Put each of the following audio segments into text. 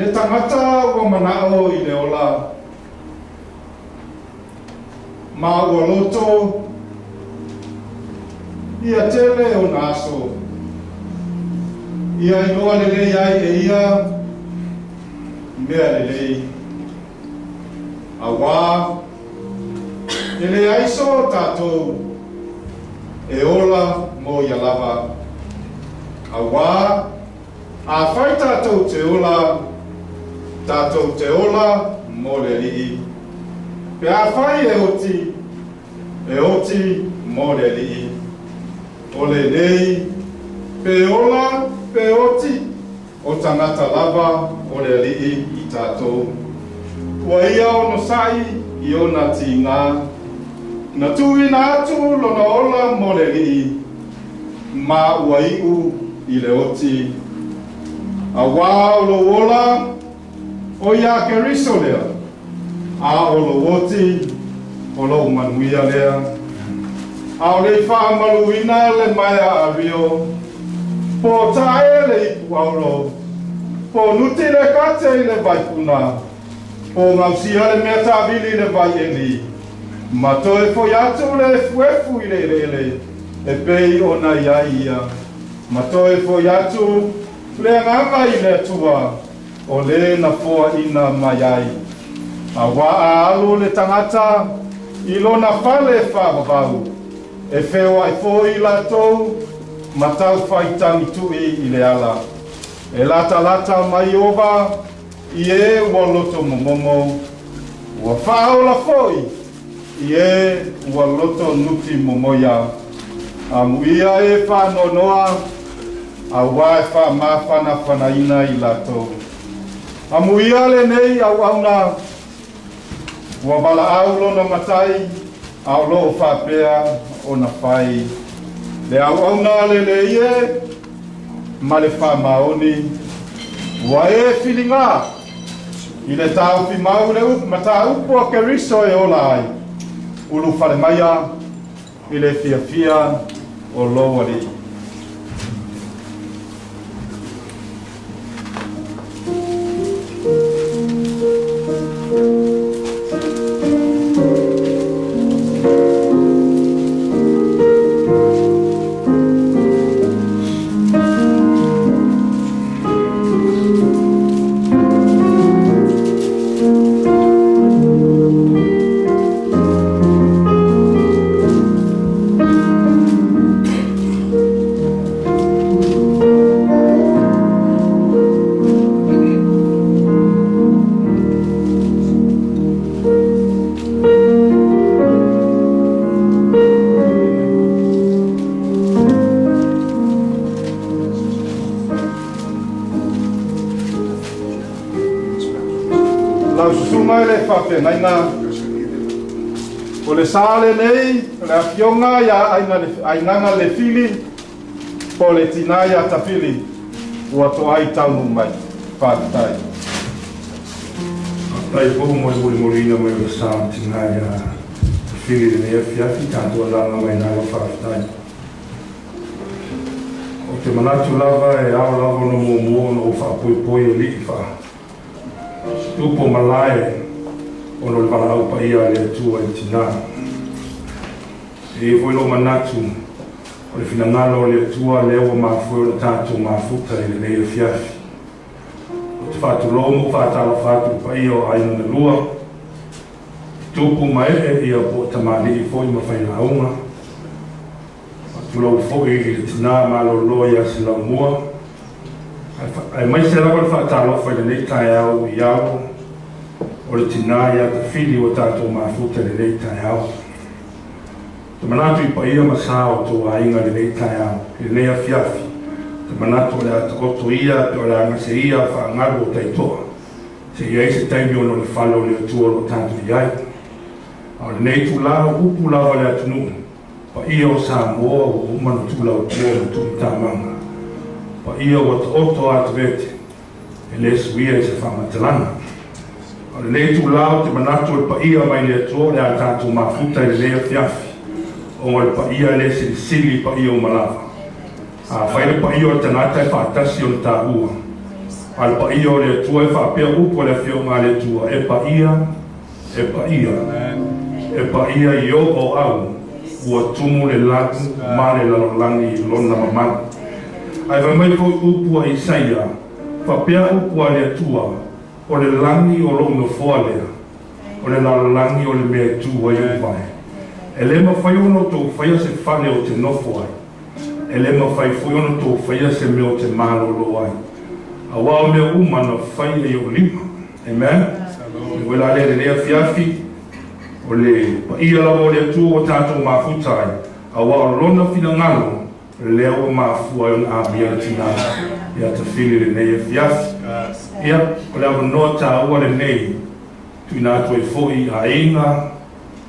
Le tagata ua mana'o i le ola, ma ua loto ia tele ona aso, ia iloa lelei ai e ia mea lelei. Auā e leai so tatou e ola mo ia lava, auā Afai tatou te ola, tatou te ola mo le Alii. Pe afai e oti, e oti mo le Alii. O lenei, pe ola, pe oti, o tagata lava o le Alii i tatou. Ua ia onosai i ona tiga, na tuuina atu lona ola mo le Alii. Ma ua iu i le oti. Auā o lou ola, o iā Keriso lea, a o lou oti, o lou manuia lea. ʻAʻole i faamaluina le maea a Rio, po tae le ipu auro, po nuti le kate i le vaipuna, po gausia le mea tāwili i le vai eli, ma toe foi atu le efuefu i le eleele e pei ona i ai ia, ma toe foi atu le agaga i le Atua o le na foaina mai ai. Auā a alu le tagata i lona fale faavavau, e feoai foi latou ma taufai tagituʻi i le ala, e latalata mai ova i e ua loto momomo, ua faaola foi i e ua loto nuti momoia. Amuia e faanoanoa, auā e faamafanafanaina i latou. Amuia lenei auauna, ua valaau lona matai, a o lo o faapea ona fai le auauna lelei e ma le faamaoni, ua e filiga i le taofi mau le mataupu a Keriso e ola ai, ulufale maia i le fiafia o lou Alii. Lau susuga i le faafeagaiga, o le sa lenei o le afioga ia Ainaga Lefili po o le tinā ia Tafili ua toai taunuu mai. Faafetai. Faafetai foi mo le molimoliina mai o le sa o le tinā ia Tafili i lenei afiafi, tatou alaga mai lalo faafetai. Ou te manatu lava e ao lava ona muamua ona ou faapoipoi alii faa tupu o malae ona o le valaau paia a le Atua i tinā. E i ai foi lou manatu o le finagalo o le Atua lea ua mafua ai ona tatou mafuta i lenei afiafi. Ou te faatulou ma ou faatalofa atu i le paia o aiga na lua, i tupu ma ee ia po o tamalii foi ma failauga. Faatulou foi i le tinā malolo ia Selaumua, aemaise lava le faatalofa i lenei taeao i alo o le tinā ia Tafili ua tatou mafuta i lenei taeao. Te manatu i paia ma sa o tou aiga i lenei taeao, i lenei afiafi, te manatu o le a taoto ia pe o le a gase ia faagalu o taitoa, se i ai se taimi ona o le fale o le Atua o lo o tatou i ai. A o lenei itula o upu lava le atunuu, paia o Samoa ua uma ona tuulautua ma tuumatamaga, paia ua taoto atuvete, e le suia i se faamatalaga. A o lenei itula ou te manatu o le paia mai le Atua o le a tatou mafuta i lenei afiafi, ona o le paia lea e silisili i paia uma lava. Afai le paia o le tagata e faatasi ona taua. A o le paia o le Atua e faapea upu a le Afioga a le Atua, E paia, e paia, e paia i ou auau, ua tumu le lagi ma le lalolagi i lona mamalu. Ae fai mai foi upu a Isaia, faapea upu a le Atua, O le lagi o lou nofoa lea, o le lalolagi o le mea e tu ai ou vae. E le mafai ona outou faia se fale ou te nofo ai, E le mafai foi ona outou faia se mea ou te malolo ai, aua o mea uma na faia i ou lima. Amen. E ui la lea i lenei afiafi, o le paia lava o le Atua ua tatou mafuta ai, aua o Lona finagalo lea ua mafua ai ona amia le tina ia Tafili i lenei afiafi. Ia, o le avanoa taua lenei, tuuina atu ai foi i aiga,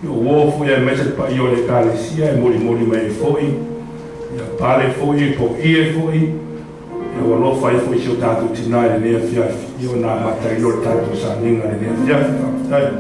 I ou uo foi aemaise le paia o le Ekalesia e molimoli mai ai foi, ia pale foi, poie foi, ia ua alofa ai foi si o tatou tina i lenei afiafi, ia ona amata ai loa le tatou sauniga i lenei afiafi. Faafetai.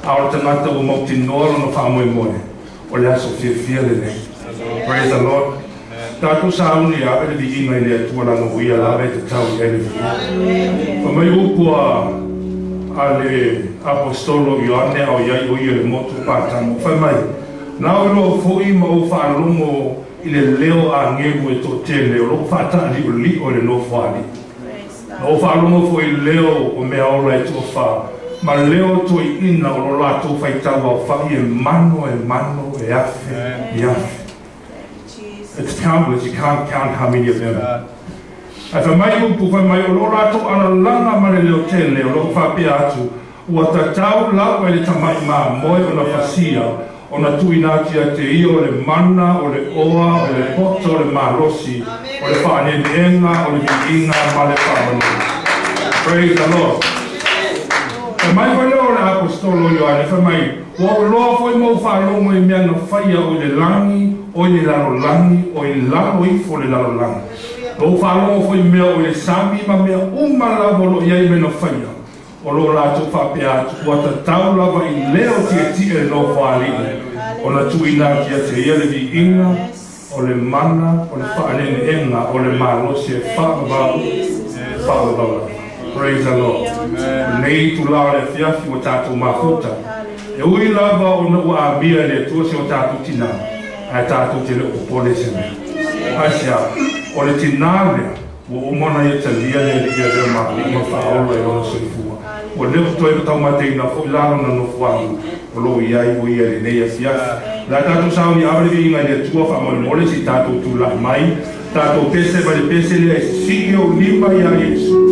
A o le tagata ua mautinoa lona faamoemoe, o le aso fiafia lenei. Praise the Lord. Tatou sauni e ave le viiga i le Atua leaga o Ia lava e tatau i ai le viiga. Fai mai upu a a le Aposetolo Ioane a o i ai o ia i le motu o Patamo, fai mai, Na ou iloa foi ma ou faalogo i le leo o agelu e toatele o lo o faataaliolio i le Nofoalii. Na ou faalogo foi i le leo o mea ola e toafa, ma leo o toeaiina o lo latou faitau aofai e mano e mano e afe i afe. It's countless, you can't count how many of them. Ae fai mai upu, fai mai, o lo latou alalaga ma le leo tele, o lo o faapea atu, Ua tatau lava i le tamai mamoe ona fasia, ona tuuina atu ia te ia o le mana, o le oa, o le poto, o le malosi, o le faaneeneega, o le viiga ma le faamanu. Praise the Lord. Fai mai foi lea o le Aposetolo Ioane, fai mai, Ua ou iloa foi ma ou faalogo i mea na faia o i le lagi, o i le lalolagi, o i lalo ifo o le lalolagi. Na ou faalogo foi i mea o i le sami ma mea uma lava o lo o i ai mea na faia, o lo o latou faapea atu, ua tatau lava i leo tietie le Nofoalii ona tuuina atu ia te ia le viiga, o le mana, o le faaneeneega, o le malosi e faavavau, faavavau lava. Praise the Lord. O lenei itula o le afiafi ua tatou mafuta. E ui lava ona ua amia e le Atua si o tatou tinā, ae tatou te le o popole i se mea. Aisea? O le tinā lea, Ua uma ona ia talia le Alii avea ma Alii ma Faaola i lona soifua. Ua le o toe taumateina foi la lona nofoaga o lo o i ai o ia i lenei afiafi. O le a tatou sauni ave le viiga i le Atua faamolemole se i tatou tulai mai, tatou pese mai le pese lea e sisii ou lima iā Iesu.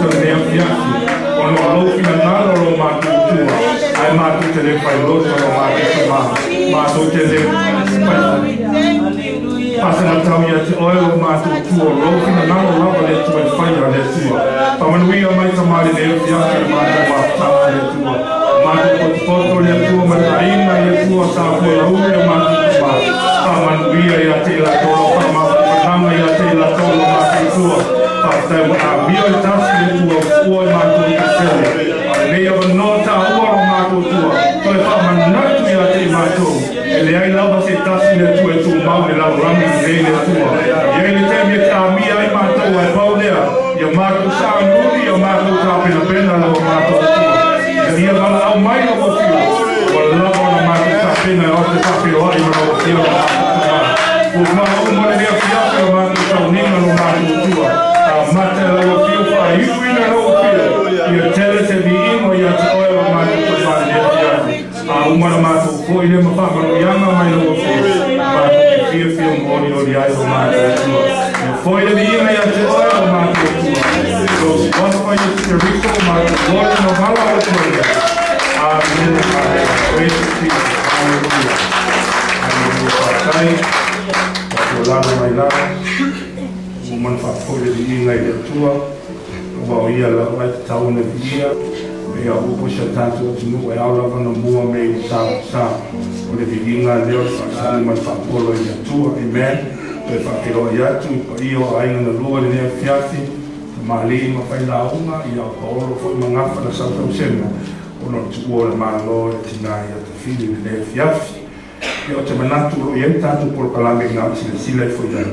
mafuta i lenei afiafi, ona o Lou finagalo lo matou Atua, ae matou te le fai loto lo matou Tama, matou te le fai faasagatau ia te Oe lo matou Atua, o Lou finagalo lava le Atua e faia le Atua. Faamanuia mai Tama i lenei afiafi i le matou mafutaga le Atua. Matou potopoto le Atua ma le aiga le Atua sa fualauli le matou Tama. Faamanuia ia te i latou lau faamafanafanaga ia te i latou lo matou Atua. Faafetai ua amio i tasi le Atua ua i matou i tele. A o lenei avanoa taua lo matou Atua, toe faamanatu ia te i matou. E leai lava se tasi le Atua e tumau i le lalolagi lenei le Atua. E i ai le taimi e te amia ai matou ae pau lea, ia matou saanuli, ia matou tapenapena lau matou Atua. Ina ia valaau mai lau Afioga, ua lava ona matou tapena e o atu e faafeiloai ma lau Afioga ma matou Tama. Fuafuaga uma lenei afiafi o matou sauniga lo matou Atua. Amata e lau Afio faaiuina lau Afio, ia tele se viiga ia te Oe lo matou Tama i lenei afiafi. A uma ona matou foi lea ma faamanuiaga mai lau Afioga, matou te fiafia ma olioli ai lo matou Atua. Ia foi le viiga ia te Oe lo matou Atua. Lou Suafa Iesu Keriso matou momoli ma valaau atu ai. Amene, amene. Praise Jesus. Hallelujah. Hallelujah. Faafetai. Tatou lalo mai lalo. Ua uma ona faafoi le viiga i le Atua. Aua o Ia lava e tatau ona viia. Pei a upu i si o tatou atunuu e ao lava ona mua mea i uta o sa. O le viiga lea o le faasagi ma le faapolo i le Atua. Amen. Toe faafeiloai atu i paia o aiga na lua i lenei afiafi, tamalii ma failauga, ia o Paolo foi ma Gafa na sautausega ona o le tuua o le Malo e le tina ia Tafili i lenei afiafi. Ia ou te manatu o lo o i ai le tatou polokalame i ina silasila ifo i ai.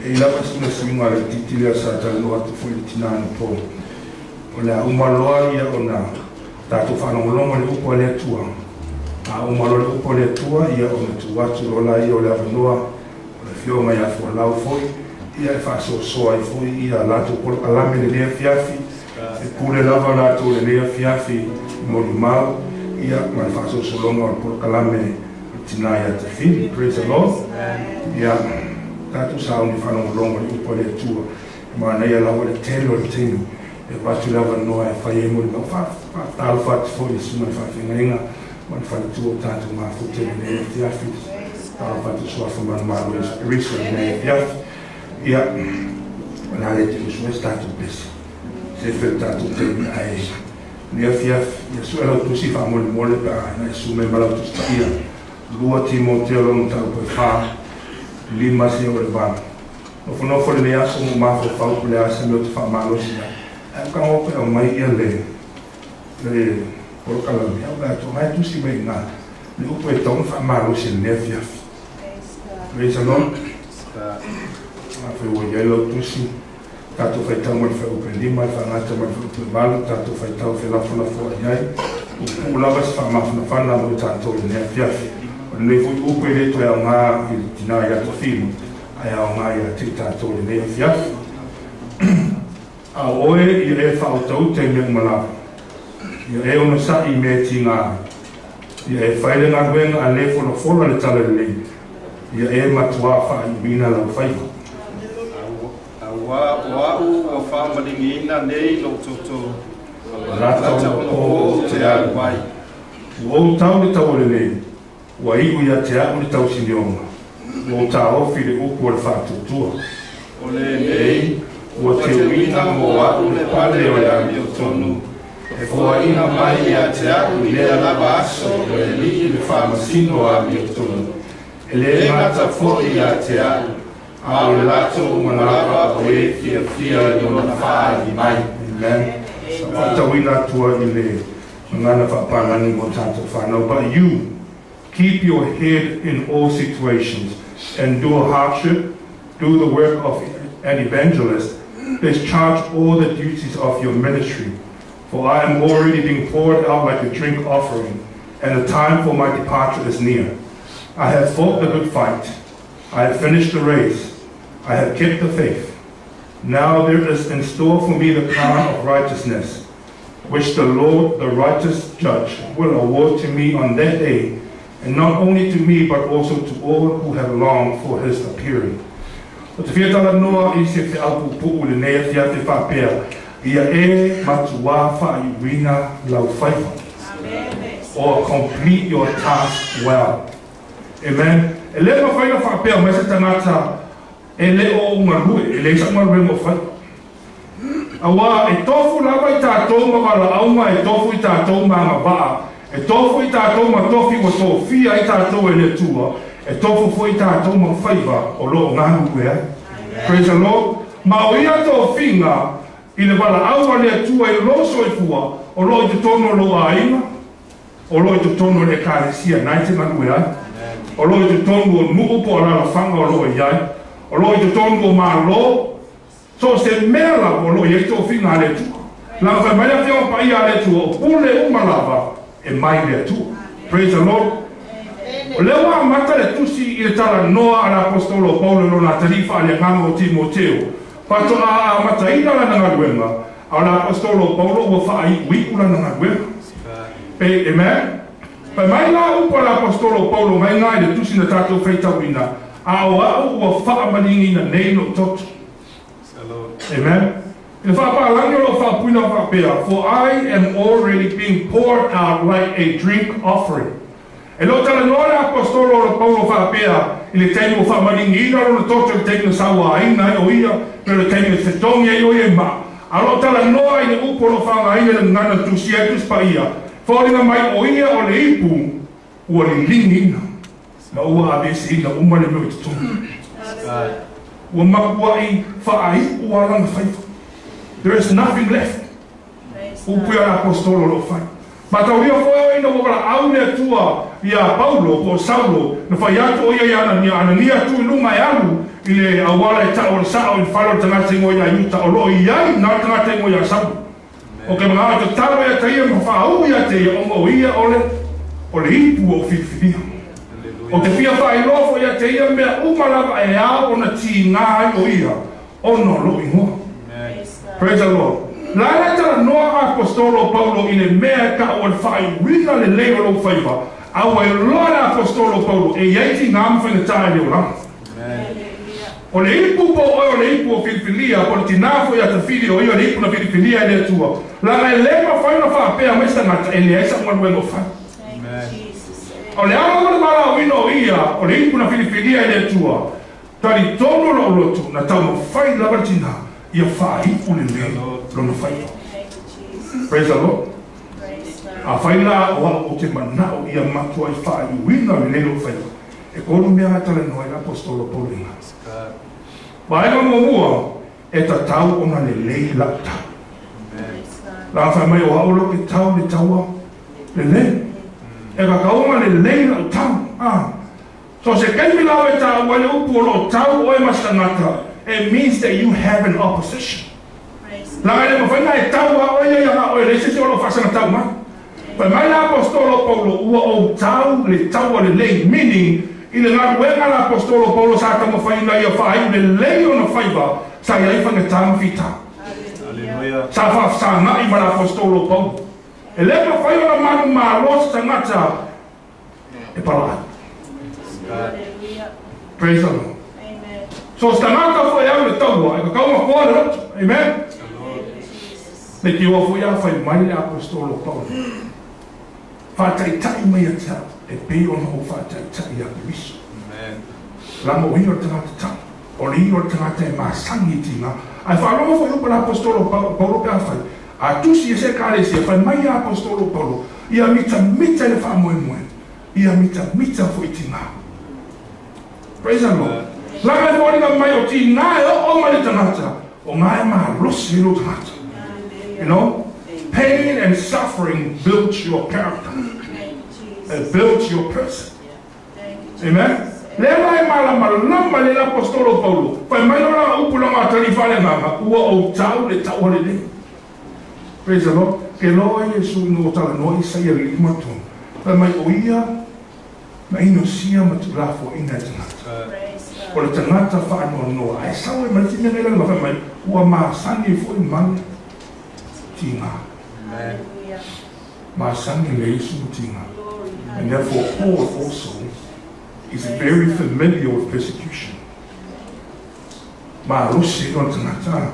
E i ai lava sina suiga laitiiti lea sa talanoa atu foi i le tina anapo. O le a uma loa ia ona tatou faalogologo i le upu a le Atua. A uma loa le upu a le Atua, ia ona tuu atu loa laia o le avanoa o le Afioga ia Fualau foi, ia e faasoasoa ai foi ia latou polokalame i lenei afiafi. E pule lava latou i lenei afiafi i molimau, ia ma le faasolosologa o le polokalame o le tina ia Tafili. Praise the Lord. Ia, tatou sauni faalogologo i le upu a le Atua. E manaia lava le tele o le taimi e avatu le avanoa e fai ai molimau. Faatalofa atu foi i le susuga i le faafeagaiga ma le faletua o tatou mafuta i lenei afiafi. Talofa atu i Suafa Manumalo Iesu Keriso i lenei afiafi. Ia, o le a le te usu ai se tatou pese. Se fe le tatou taimi ae lenei afiafi, ia sue lau tusi faamolemole pe a na e susu mai ma lau Tusi Paia. 2 Timoteo lona mataupu e 4, 5 seia o le 8. Nofonofo lenei aso ma ou mafaufau po o le a se mea ou te faamalosi ai. Ae ou tago atu e aumai ia le le polokalame, ae ou vaai atu o la e tusi mai i ina le upu e tatau ona faamalosi i lenei afiafi. Praise the Lord. Afai ua i ai lau tusi, tatou faitau mai le fuaiupu e 5, e faagata mai le fuaiupu e 8, tatou faitau felafolafoai ai. Ua pupuu lava se faamafanafana mo i tatou i lenei afiafi. O lenei foi upu e le toe aoga i le tina ia Tofilo, ae aoga ia te i tatou i lenei afiafi. A o oe ia e faautauta i mea uma lava, ia e onosai i mea e tiga ai, ia e fai le galuega a le folafola le talalelei, ia e matuā faaiuina lau faiva. Aua o au ua faamaligiina nei lou toto, Lata ona po ou te alu ai. Ua ou tau le taua lelei, Ua iu ia te a'u le tausinioga, ua ou taofi le upu o le faatuatua. O lenei, ua teuina mo a'u le pale o le amiotonu, e foaina mai ia te a'u i lea lava aso o le Alii le faamasino amiotonu, e le gata foi ia te a'u, a o le latou uma lava o e fiafia i lona faaali mai. Amen. Faatauina atu ai i le Gagana faapalagi mo tatou fanau. But you, keep your head in all situations, endure hardship, do the work of an evangelist, discharge all the duties of your ministry. For I am already being poured out like a drink offering, and the time for my departure is near. I have fought the good fight. I have finished the race. I have kept the faith. Now there is in store for me the crown of righteousness, which the Lord, the righteous judge, will award to me on that day, and not only to me, but also to all who have longed for his appearing. Ou te fia talanoa i se feau puupuu i lenei afiafi faapea, Ia e matuā faaiuina lau faiva. Or complete your task well. Amen. E le mafai ona faapea mai se tagata e le o ou galue, e leai sa'u galuega o fai. Auā e tofu lava i tatou ma valaauga, e tofu i tatou ma agavaa, e tofu i tatou ma tofi ua tofia ai tatou e le Atua, e tofu foi i tatou ma faiva o lo o galulue ai. Praise the Lord. Ma o ia tofiga i le valaau a le Atua i lou soifua o lo o i totonu o lou aiga, o lo o i totonu o le Ekalesia na e te galue ai, o lo o i totonu o nuu po o alaalafaga o lo o i ai, o lo o i totonu o Malo, so o se mea lava o lo o i ai tofiga a le Atua. Leaga fai mai le Afioga Paia a le Atua, o pule uma lava e mai le Atua. Praise the Lord. O lea ua amata le tusi i le talanoa a le Aposetolo o Paulo i lona atalii faaleagaga o Timoteo, faatoa amataina lana galuega, a o le Aposetolo o Paulo ua faaiuiu lana galuega. Pe, amen? Fai mai la upu a le Aposetolo o Paulo mai ga i le tusi na tatou faitauina, A o a'u ua faamaligiina nei lou toto. Amen. I le faapalagi o lou faapuina faapea, For I am already being poured out like a drink offering. E le o talanoa le Aposetolo o le Paulo faapea i le taimi ua faamaligiina lona toto i le taimi na sauaina ai o ia, pe o le taimi e fetogi ai o ia i maa. A o lo o talanoa i le upu o lo o faaaogaina i le gagana na tusia ai Tusi Paia, foliga mai o ia o le ipu ua liligiina ma ua aveeseina uma le mea o i totonu. Ua makuaʻi faaiu a lana faiva. There is nothing left. Upu ia le Aposetolo o lo o fai. Mataulia foi o ina ua valaau le Atua iā Paulo, po o Saulo, na fai atu o ia iā Anania, Anania tu i luga e alu i le auala e ta'u o le sa'o i le fale o le tagata ingoa iā Iuta o lo o i ai na le tagata ingoa iā Saulo. O ke manao e tatalo ia te ia ma faauu ia te ia ona o ia o le o le ipu ua ou filifilia. O te fia faailoa foi ia te ia mea uma lava e ao ona tigā ai o ia ona o lou igoa. Praise the Lord. La e talanoa a Aposetolo o Paulo i le mea e ta'u o le faaiuina lelei o lou faiva, a ua iloa le Aposetolo o Paulo e i ai tigā ma faigata i le olaga. O le ipu po o oe o le ipu o filifilia, po o le tinā foi a Tafili o ia o le ipu na filifilia e le Atua, leaga e le mafai ona faapea mai se tagata e leai sa'u galuega o fai. O le ala ma le valaauina o ia o le ipu na filifilia e le Atua, Talitonu lou loto na taumafai lava le tinā ia faaiu lelei lona faiva. Praise the Lord. Afai la o au ou te manao ia matuai faaiuina lelei lou faiva, e kolu mea e talanoa ai le Aposetolo Paulo i ina. Vaega muamua, e tatau ona lelei lau tau. Leaga fai mai o au lou ke tau le taua lelei. E tatau ona lelei lau tau. Ah. So se taimi lava e taua ai le upu o lo o tau oe ma se tagata, it means that you have an opposition. Leaga e le mafai ona e tau a oe ia ia ga oe, e leai se isi o lo o faasagatau mai. Fai mai le Aposetolo o Paulo, ua ou tau le taua lelei, meaning, i le galuega a le Aposetolo o Paulo sa taumafai ina ia faaiu lelei ona faiva, sa i ai faigata ma fita. Sa faafesaga'i ma le Aposetolo o Paulo. E le mafai ona manumalo se tagata e palaai. Praise the Lord. So se tagata foi e alu i le taua, e tatau ona toa le loto. Amen. Leitioa foi a fai mai le Aposetolo o Paulo, Faataitai mai ia te au, e pei ona ou faataitai ia Keriso. Leaga o ia o le tagata tau, o le ia o le tagata e masani i tiga. Ae faalogo foi upu a le Aposetolo o Paulo pe afai, A tusi e se Ekalesia, fai mai ia Aposetolo o Paulo, ia mitamita i le faamoemoe, ia mitamita foi i tigā. Praise the Lord. Leaga e foliga mai o tigā e oo mai le tagata, o gā e malosi ai lou tagata. You know, pain and suffering builds your character. It builds your person. Amen. Lea la e malamalama lelei le Aposetolo o Paulo, fai mai lona upu lona atalii faaleagaga, ua ou tau le taua lelei. Praise the Lord. Ke loa Iesu ina ua talanoa Isaia 53, fai mai o ia na inosia ma tuulafoaina e tagata. O le tagata faanoanoa, ae sau ai ma le isi mea na ilana fai mai, ua masani foi ma le tiga. Masani le Iesu ma tiga. And therefore Paul also is very familiar with persecution. Malosi lona tagata.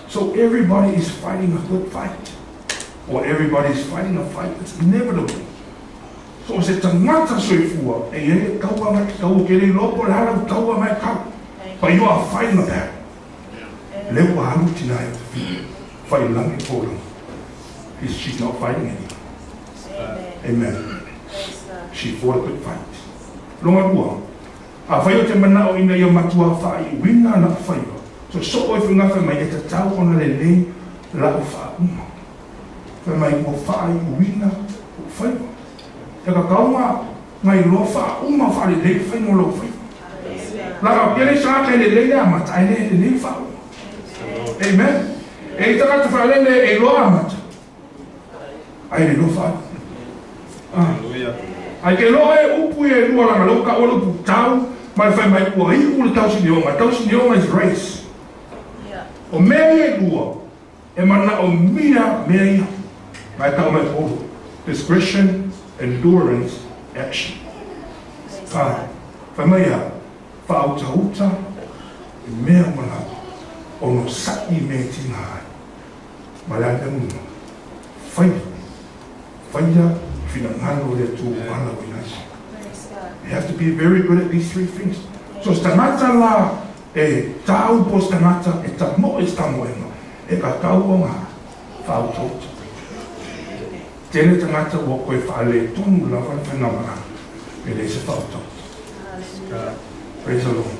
So everybody is fighting a good fight or everybody is fighting a fight that's inevitable. So o se tagata soifua e i ai le taua na te tau, ou te le iloa po o le a lau taua na e tau, but you are fighting a battle. Lea ua alu tina ia Tafita, fai lagi po lagi. He's, she's not fighting anymore. Amen. She fought a good fight. Longa lua, afai ou te manao ina ia matua faaiuina lau faiva, sosoo i fugafe mai e tatau ona lelei lau faauma. Fai mai ua faaiuina ou faiva. E kakau nga nga iloa faauma faalelei le faiga o lou faiva. Lava pea le tagata e lelei le amata ae le lelei le faauma. Amen. E i tagata faalele e iloa amata ae le iloa faauma. Ah. Ae ke loa e upu ia e lua langa lou kau le upu tau ma le fai mai ua iu le tausinioga. Tausinioga is race. O mea ia e lua E manaomia mea ia, ma e tau mai Paulo, discretion, endurance, action. A, fai mai a, faautauta i mea ua lava, onosai i mea e tiga ai, ma le agiagiga, faia, faia finagalo o le Atua ua valaauina ai. You have to be very good at these three things. So se tagata la E tau po se tangata e tamoe se tamoega, e kakau o nga whautauta. Tele tangata ua koe whaaletonu lava le whaingamalaga, e le se whautauta. Praise the Lord.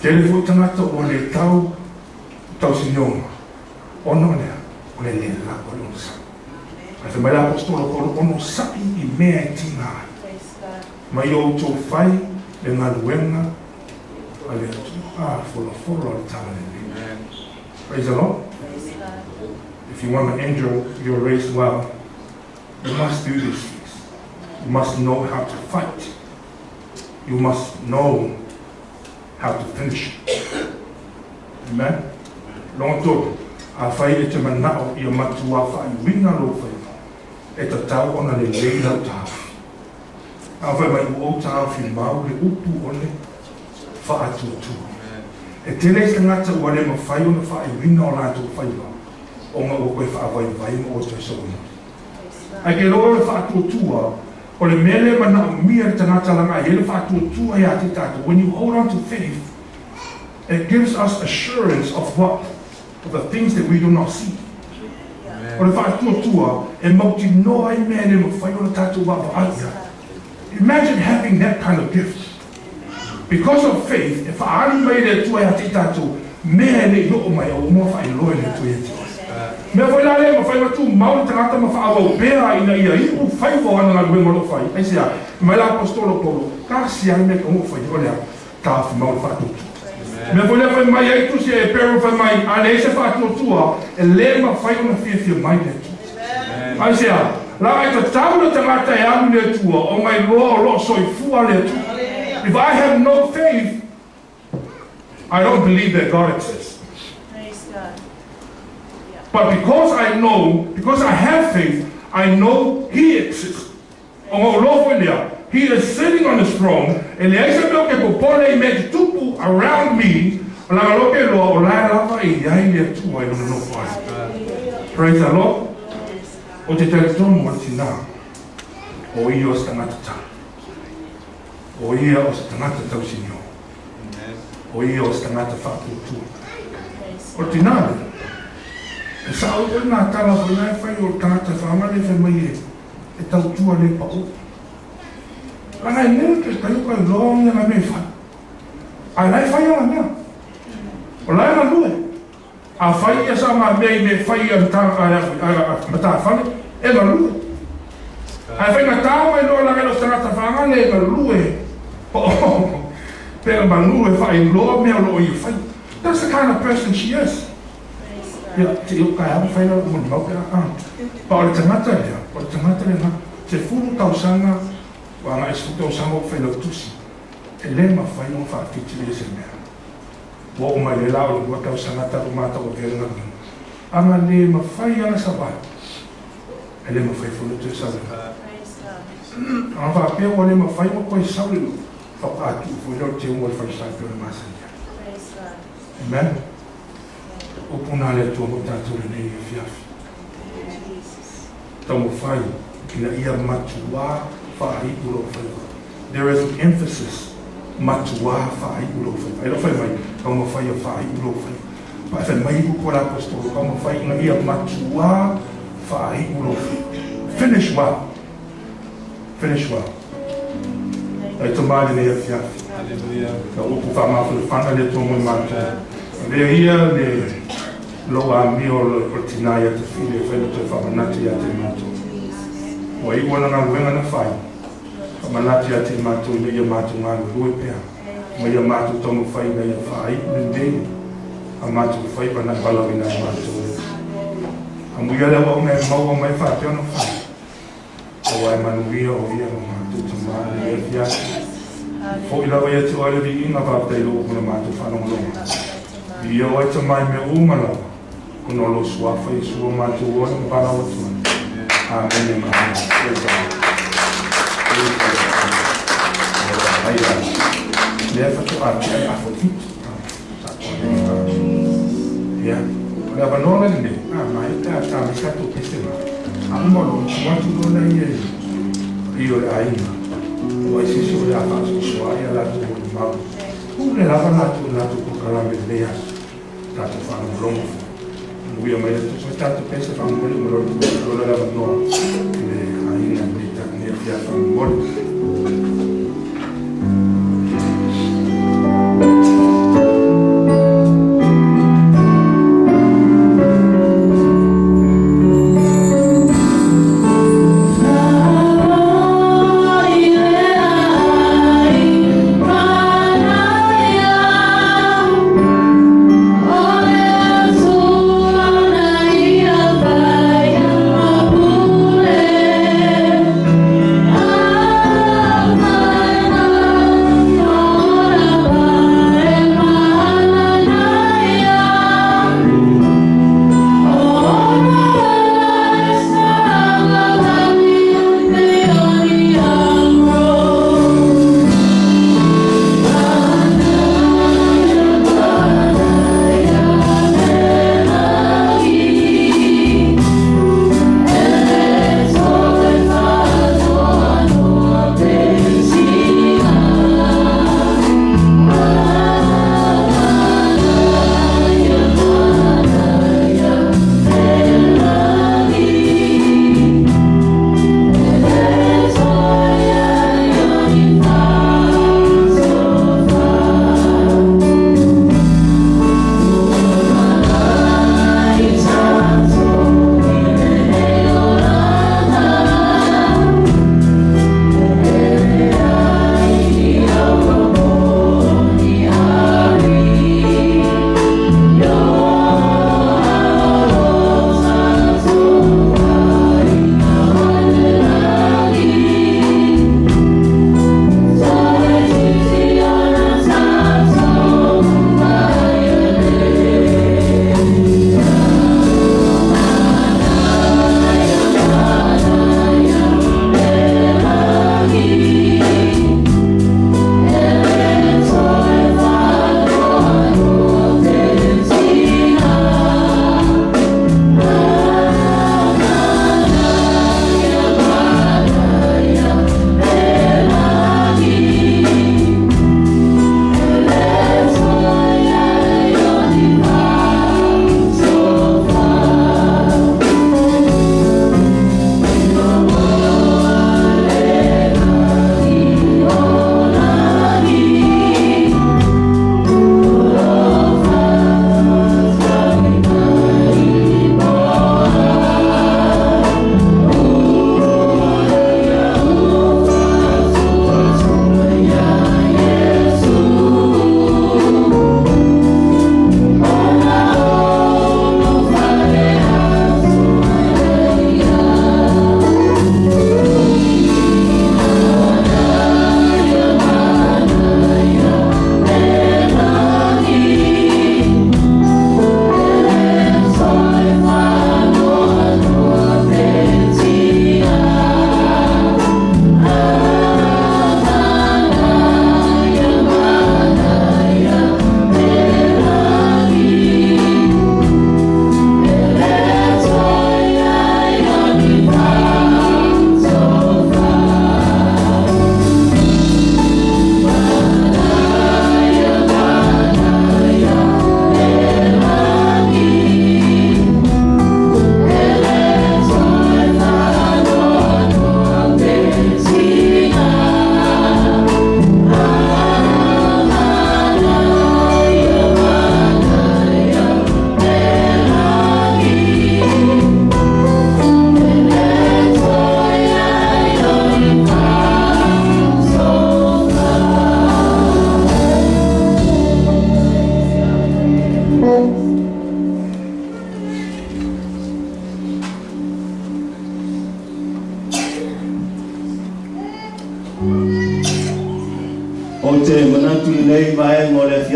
Tele foi tangata ua le tau tausinioga, ona o le a? O le le lava o le onosai. Ae fai mai le Aposetolo Paulo, onosai i mea e tiga ai. Ma i outou fai le galuega a le Atua, folafola o le Talalelei. Praise the Lord. If you want to end your, your race well, you must do these things. You must know how to fight. You must know how to finish. Amen. Longa tolu, afai e te manao ia matua faaiuina lou faiva, e tatau ona lelei lau taofi. A fai mai ua ou taofi mau le upu o le faatuatua. E tele isi tagata ua le mafai ona faaiuina o latou faiva ona ua toe faavaivai ma ua toe soona. Ae ke loa o le faatuatua, o le mea lea e manaomia e le tagata laga e i ai le faatuatua ia te tatou, when you hold on to faith, it gives us assurance of what? Of the things that we do not see. O le faatuatua e mautinoa ai mea e le mafai ona tatou vaavaai i ai. Imagine having that kind of gift. Because of faith, e faaali mai e le Atua ia te tatou mea e le i oo mai, a ua uma faailoa e le Atua ia te oe. Mea foi la lea e mafai ona tumau le tagata ma faaauau pea ina ia iu faiva o ana galuega o lo o fai. Aisea? Fai mai le Aposetolo Paulo, tasi lava le mea e tatau ona faia, o le a? Taofimau le faatuatua. Mea foi lea fai mai ai tusi a Eperu fai mai, a leai se faatuatua, e le mafai ona fiafia mai le Atua. Aisea? Leaga e tatau le tagata e alu i le Atua ona iloa o lo o soifua le Atua. If I have no faith, I don't believe that God exists. But because I know, because I have faith, I know He exists. Ona ou loa foi lea, He is sitting on His throne, e leai se mea ou te popole i mea e tutupu around me, leaga loa ke iloa o la e lava e i ai le Atua i lona nofo ai. Praise the Lord. Ou te talitonu o le tinā, o ia o se tagata tau. O ia o se tagata tausinio. O ia o se tagata faatuatua. O le tinā lea, e sao foi nā tala foi la e fai o le tagata whaangale fai mai e e tautua le paʻu. Leaga e le ke kai o kai loa ia nga mea e fai. Ae la e fai ana mea. O la e galue. A fai ia sa nga mea i mea e fai a matafale, e galue. Ae faigata mai loa leaga e le o se tagata whaangale e galue. Pe manu e whaailoa mea o lo o ia fai. That's the kind of person she is. Ia, te i o kai au whai lau moni mau pea a. Pa o le tagata lea, o le tagata lena, 10 tausaga, ua agai 10 tausaga o whai lau tusi, e le mawhai ona whaawhiti ia se mea. Ua oo mai le la o le 2 tausaga talu mātou avea le galuega. Ana le mawhai ana savai, e le mawhai foi ona toe sau le galuega. Ana faapea ua le mawhai ona toe sau le faatoa tuu foi lea o le teuga o le falesa e pei ona masani ai. Amen. Upu na a le Atua mo tatou i lenei afiafi. Taumafai ina ia matuā faaiu lou faiva. There is an emphasis, matuā faaiu lou faiva. E le o fai mai, taumafai ia faaiu lou faiva. Ae fai mai upu a le Aposetolo, taumafai ina ia matuā faaiu lou faiva. Finish well. Finish well. Ai tama i lenei afiafi. Lau upu faamafanafana le Atua mo i matou. Avea ia le lou amio o le tina ia Tafili e fai le toe faamanatu ia te matou. Ua iu ana galuega na fai, faamanatu ia te matou ina ia matou galulue pea ma ia matou taumafai ina ia faaiu lelei a matou faiva na e valaauina ai matou e le Atua. Amuia le auauna e maua mai faapea ona fai. Aua e manuia o ia ma matou tama i lenei afiafi. Foi lava ia te oe le viiga, faafetai i lou upu na matou faalogologo. Viia oe tama i mea uma lava, ona o lou suafa Iesu o matou ola ma valaau atu ai. Amene ma amene. Praise God. Praise the Lord. Ai ai. Lea faatoa tea le afa o le fitu. Ia, o le avanoa la lenei, a maea pe a ta mai tatou pese ma, a uma loa ona tuu atu loa lea i paia o le aiga, aua i se isi o le a faasoasoa ai a latou molimau. Pule lava latou i le latou polokalame i lenei aso, tatou faalogologo foi. Manuia mai le Atua. Fai tatou pese faamolemole uma loa tuu atu loa le avanoa i le aiga i lenei afiafi faamolemole.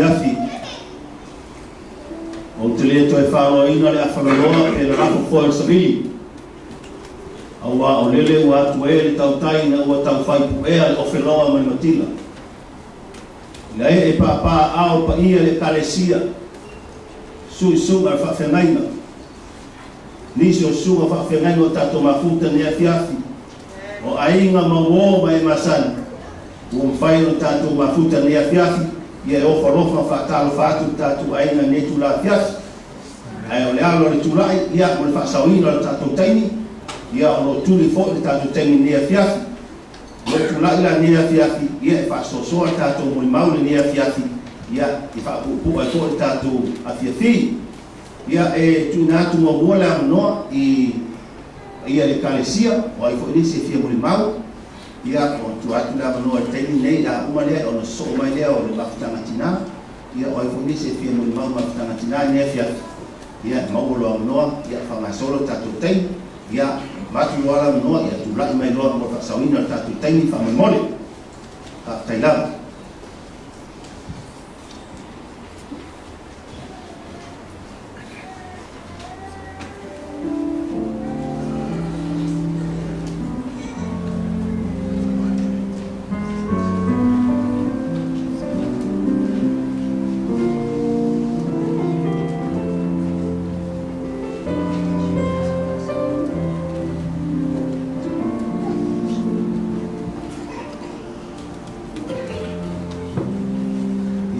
afiafi. Ou te le toe faaloaina le afaloloa pe lalafo foi o le savili, auā o lele ua atu e le tautai ina ua taufai puea le ofeloga ma le matila. Ina ee pāpā aao paia le Ekalesia, suisuga le faafeagaiga, nisi o susuga faafeagaiga o tatou mafuta i lenei afiafi, o aiga ma uo ma e masani, ua mafai ona tatou mafuta i lenei afiafi, ia e ofo alofa ma faatalofa atu i le tatou aiga i lenei itula afiafi. Ae o le ala o le tulai, ia, mo le faasaoina o le tatou taimi, ia, o lo o tuli foi le tatou taimi i lenei afiafi. Ua tulai la lenei afiafi, ia e faasoasoa le tatou molimau i lenei afiafi, ia e faapuupuu ai foi le tatou afiafi. Ia e tuuina atu muamua le avanoa i paia le Ekalesia, o ai foi nisi e fia molimau, ia ua tuu atu le avanoa i le taimi lenei, a uma lea ona sosoo mai lea o le mafutaga tina, ia o ai foi nisi e fia molimau i mafutaga tina i lenei afiafi, ia e maua lo avanoa, ia faagasolo le tatou taimi. Ia, avatu loa le avanoa, ia tulai mai loa mo le faasaoina o le tatou taimi faamolemole. Faafetai lava.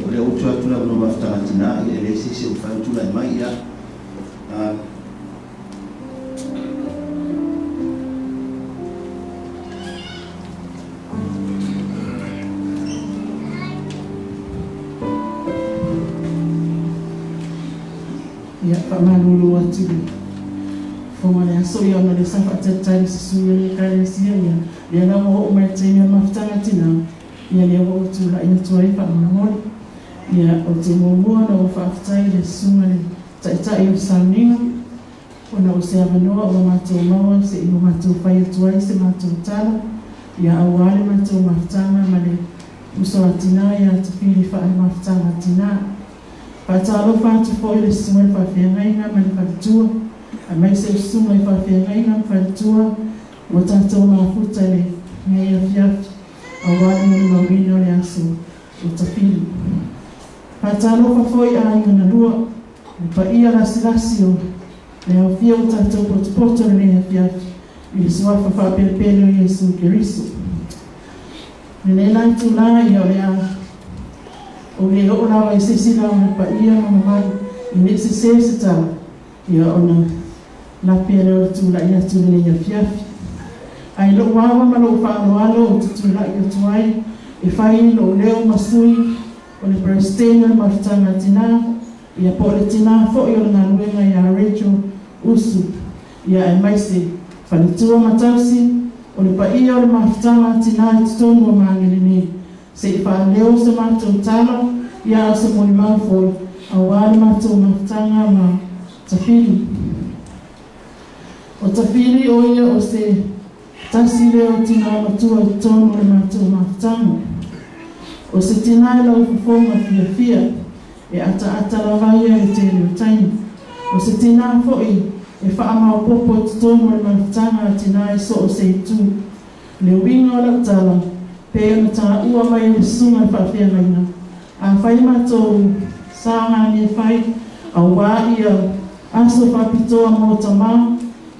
Ia, o lea ua tuu atu le avanoa mafutaga tina, ia e leai se isi e mafai ona tulai mai, ia. Ah. Ia, faamalulu atu i le Fofoga o le aso, ia, ona o lea sa faatalitali se sui o le Ekalesia, ia, lea la ua oo mai i le taimi o le mafutaga tina, ia, lea ua ou tulai atu ai faamolemole. Ia, ou te muamua ona ou faafetai i le Susuga i le Taitai o le Sauniga, ona o se avanoa ua matou maua se i matou fai atu ai se matou tala, ia, aua le matou mafutaga ma le uso a tina ia Tafili Faale-Mafutaga Tina. Faatalofa atu foi i le Susuga i le Faafeagaiga ma le Faletua, aemaise o Susuga i Faafeagaiga ma Faletua ua tatou mafuta i lenei afiafi aua le molimauina o le aso o Tafili. Faatalofa foi i aiga na lua, le paia lasilasi o le aofia ua tatou potopoto i lenei afiafi i le Suafa faapelepele o Iesu Keriso. Lenei la itula ia o le a ou le oo lava i se isi la o le paia ma mamalu i ne i sese se tala, ia ona lape lea o le tulai atu i lenei afiafi. Ae i lou ava ma lou faaaloalo ou te tulai atu ai e fai lou leo ma sui o le Peresetene o le Mafutaga a Tina, ia po o le tina foi o le galuega ia Rachel Usu, ia aemaise faletua ma tausi o le paia o le mafutaga a tina i totonu o Magele nei, se i faaleo se matou tala, ia a o se molimau foi aua le matou mafutaga ma Tafili. O Tafili o ia o se tasi lea o tina matua i totonu o le matou mafutaga. O se tina e laufofoga fiafia, E ataata lava ia i le tele o taimi. O se tinā foi e faamaopoopo i totonu o le mafutaga a tinā i so o se itu. Le uiga o lau tala, pei ona taua mai e le susuga i le faafeagaiga, afai matou sa ngane fai auā ia aso faapitoa mo tamā,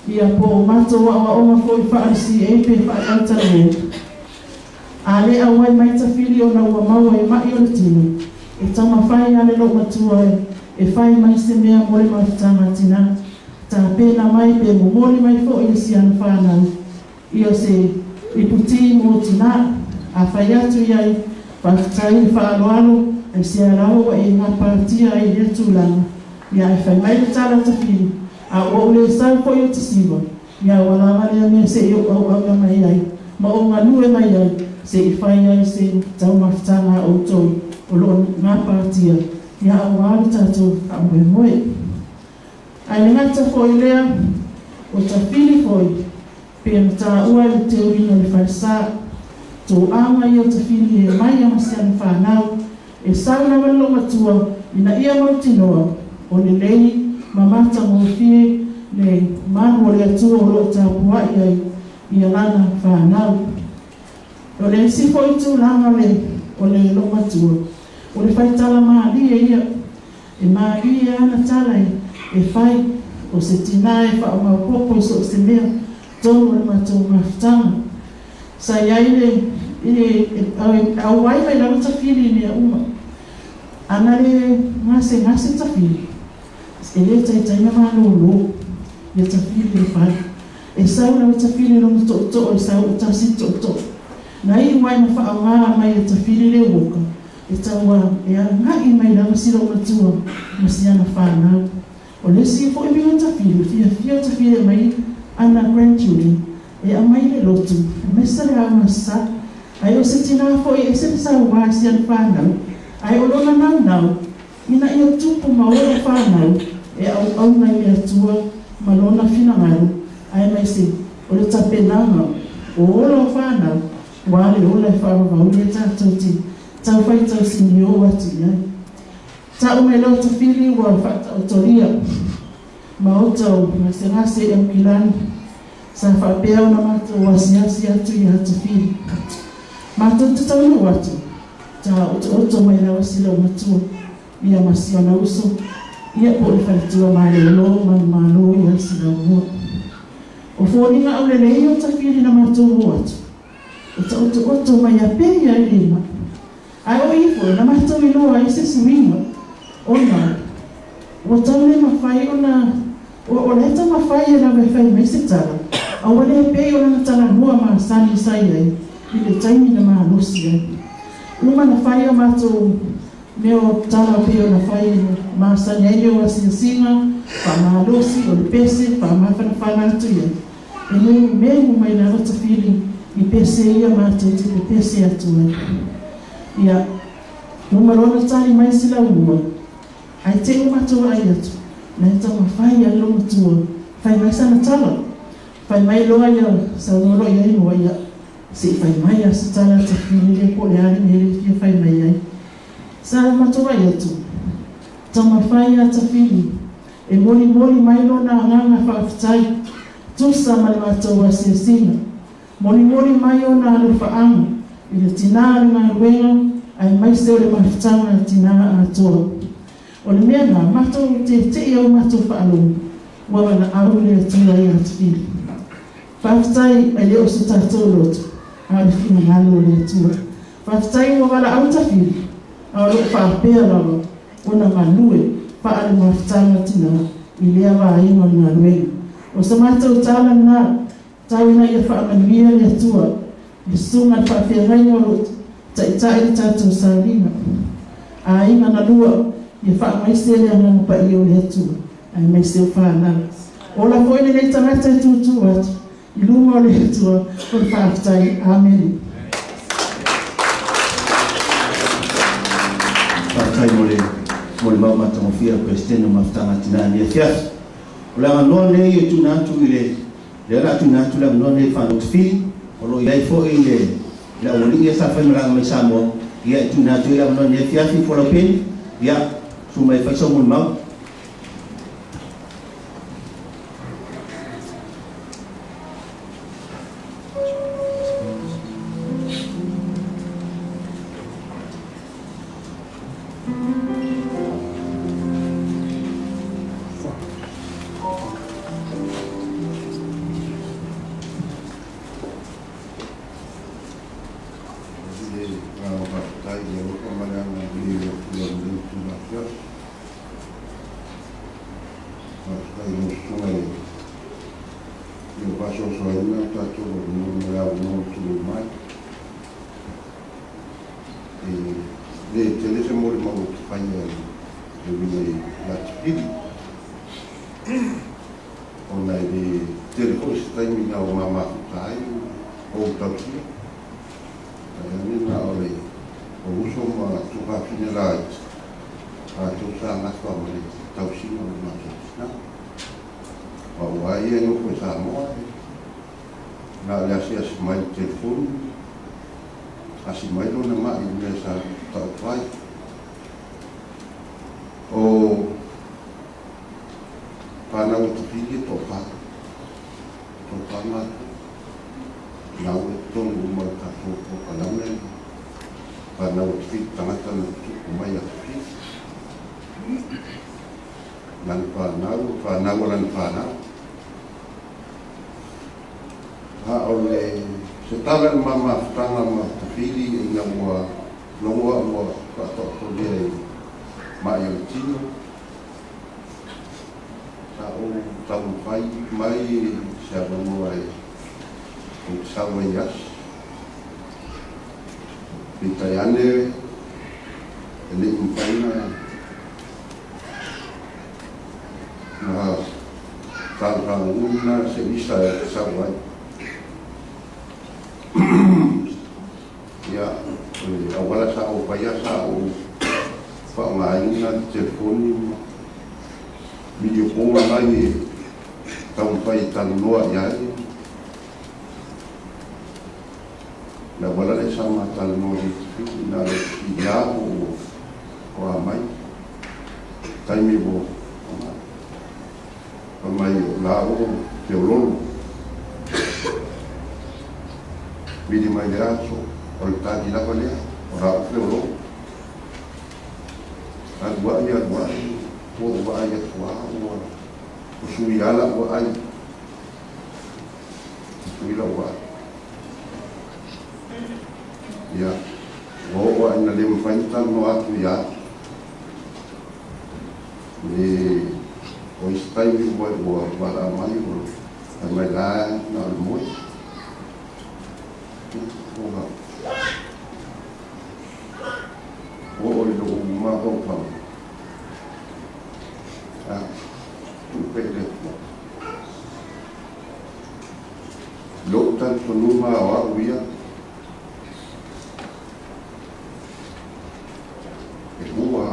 ia po o matou aoaoga foi faale-CA pe faale-autaluo. A le auai mai tafili ona ua maua i maʻi o le tino, e taumafai a le loomatua e fai mai se mea mo le mafutaga a tina, tapena mai pe momoli mai foi le siana fanau ia se ipu ti mo tina, a fai atu i ai, faafetai le faaaloalo, aisea lava ua e gapatia ai i lea tulaga, ia ae fai mai le tala tafili, a ua ou le sau foi o te siva, Ia ua lava lea mea se i ou auauna mai ai, ma ou galue mai ai, se i fai ai se taumafataga a outou o lo o gapatia, ia aua le tatou faamoemoe. Ae le gata foi lea, o tafili foi, pei ona taua e le teuina o le falesa, toaga ia o tafili e mai a ma si ana fanau. E sau lava le loomatua ina ia mautinoa o lelei ma matagofie le malu o le Atua o lo o tapuai ai i lana fanau. O le isi foi tulaga o le o le loomatua, o le faitala malie ia. E malie ana tala e fai, o se tinā e faamaopoopo i so o se mea tonu o le matou mafutaga. Sa i ai le e auai mai lava Tafili i mea uma. Ana le gasegase Tafili, e le taitai na malōlō ia Tafili i le fale. E sau lava Tafili i lona tootoo e sau o tasi le tootoo. Na iu ai ma faaaoga mai e Tafili le uoka e tau a e agai mai lava si loomatua ma si ana fanau. O le isi foi uiga Tafili, fiafia o Tafili e aumai ana grandchildren e aumai i le lotu, aemaise le ao sa. Ae o se tinā foi e ese le sauā i si ana fanau, ae o lona naunau, ina ia tupu ma ola fanau e auauna i le Atua ma lona finagalo, aemaise o le tapenaga o ola o fanau, ua le ola e faavavauli e tatou te tau faitau siniō atu i ai. Ta'u mai loa Tafili ua faataotolia maota o gasegase i Aukilani, sa faapea ona matou asiasi atu ia Tafili. Matou te taunuu atu, taotooto mai lava si loomatua ia ma si ona uso ia po o le faletua malōlō manumalo ia Silaumua. O foliga aulelei o Tafili na matou o atu, e taotooto mai a pei ai le ma'i. Ae o i foi na matou iloa ai se suiga, ona ua tau le mafai ona, o la e taumafai e lava e fai mai se tala, a ua le pei o lana talanoa masani sa i ai i le taimi na malosi ai. Uma na fai a matou mea o tala pei ona fai masani ai mea o asiasiga, faamalosi, o le pese, faamafanafana atu i ai. E menumenu mai lava Tafili i pese ia matou te pepese atu ai. Ia, uma loa na tali mai si laumua, ae te i matou vaai atu, na e taumafai a le loomatua, fai mai sana tala. Fai mai loa ia, saunoa loa i ai loa, ia, se i fai mai a se tala a Tafili lea po o le a le mea lea e fia fai mai ai. Sa matou vaai atu, taumafai a Tafili E molimoli mai lona agaga faafetai, tusa ma le matou asiasiga. Molimoli mai ona alofaaga i le tinā o le galuega aemaise o le mafutaga a tinā atoa. O le mea na, matou tete'i au matou faalogo, ua valaau le Atua ia Tafili. Faafetai e le o so tatou loto, a o le finagalo o le Atua. Faafetai ua valaau Tafili, a o loo faapea lava ona galue faalemafutaga tinā i lea vaega o le galuega. O sa matou tala lena, tau ina ia faamanuia le Atua i le susuga i le faafeagaiga o lo o taitai le tatou sauniga. Aiga na lua, ia faamaise le Agaga Paia o le Atua, aemaise o fanau. Ola foi lenei tagata e tūtū atu i luma o le Atua o le faafetai. Amene. Faafetai mo le molimau matagofie a le Peresetene o Mafutaga a Tina i lenei afiafi. O le avanoa lenei e tuuina atu i le, lea o le a tuuina atu le avanoa lenei i le fanau tafili, o lo o i ai foi le le aualii ia sa faimalaga mai Samoa, ia e tuuina atu ai le avanoa i lenei afiafi, Folau Peni, ia, susu mai e fai sau molimau. I le agaga faafetai i le alofa ma le agalelei o le Atua i lenei itula afiafi. Faafetai i lau Susuga i le faasoasoaina o tatou avanoa ma le avanoa ua tulai mai. E le tele se molimau ou te faia e uiga i ia Tipili, ona e le tele foi se taimi na o mamafuta ai ou tausia. Ae na o le uso ma tufafine laiti latou sa gafa ma le tausiga o le matou tina. Aua ia e nofo i Samoa, na o le asiasi mai i le telefoni, asi mai lona ma'i i le mea sa taoto ai. O fanau a Tafili e toafa, toafa matou. Na ua i totonu uma o le tatou polokalame le fanau a Tafili, tagata na tutupu mai ia Tafili. Lana fanau, fanau a lana fanau. A o le se tala i le ma mafutaga ma Tafili ina ua logo au ua faataotolia i ma'i o le tino, sa ou taumafai mai se avanoa e ou te sau ai i asi. Peitai ane e le i mafai na na talosaga se visa e sau ai. Ia, o le auala sa ou faia sa ou faaaogaina le telefoni ma video call mai e taumafai e talanoa i ai. Le auala lea sa ma talanoa i le na o le fesili lava po o a mai. Taimi ua fai mai o la ua feololo. Vili mai le aso, o le tali lava lea, o la ua feololo. Alu ai, alu ai, ua ou vaai atu lava ua sui lava lau vaai. Sui lau vaai. Ia, ua oo lava ina le mafai ona talanoa atu ia au. Le o isi taimi ua ua valaau mai ua fai mai la na o le moe. Ua oo i lou mafaufau, a tuu pea i le Atua. Lou talitonuga o au ia, e lua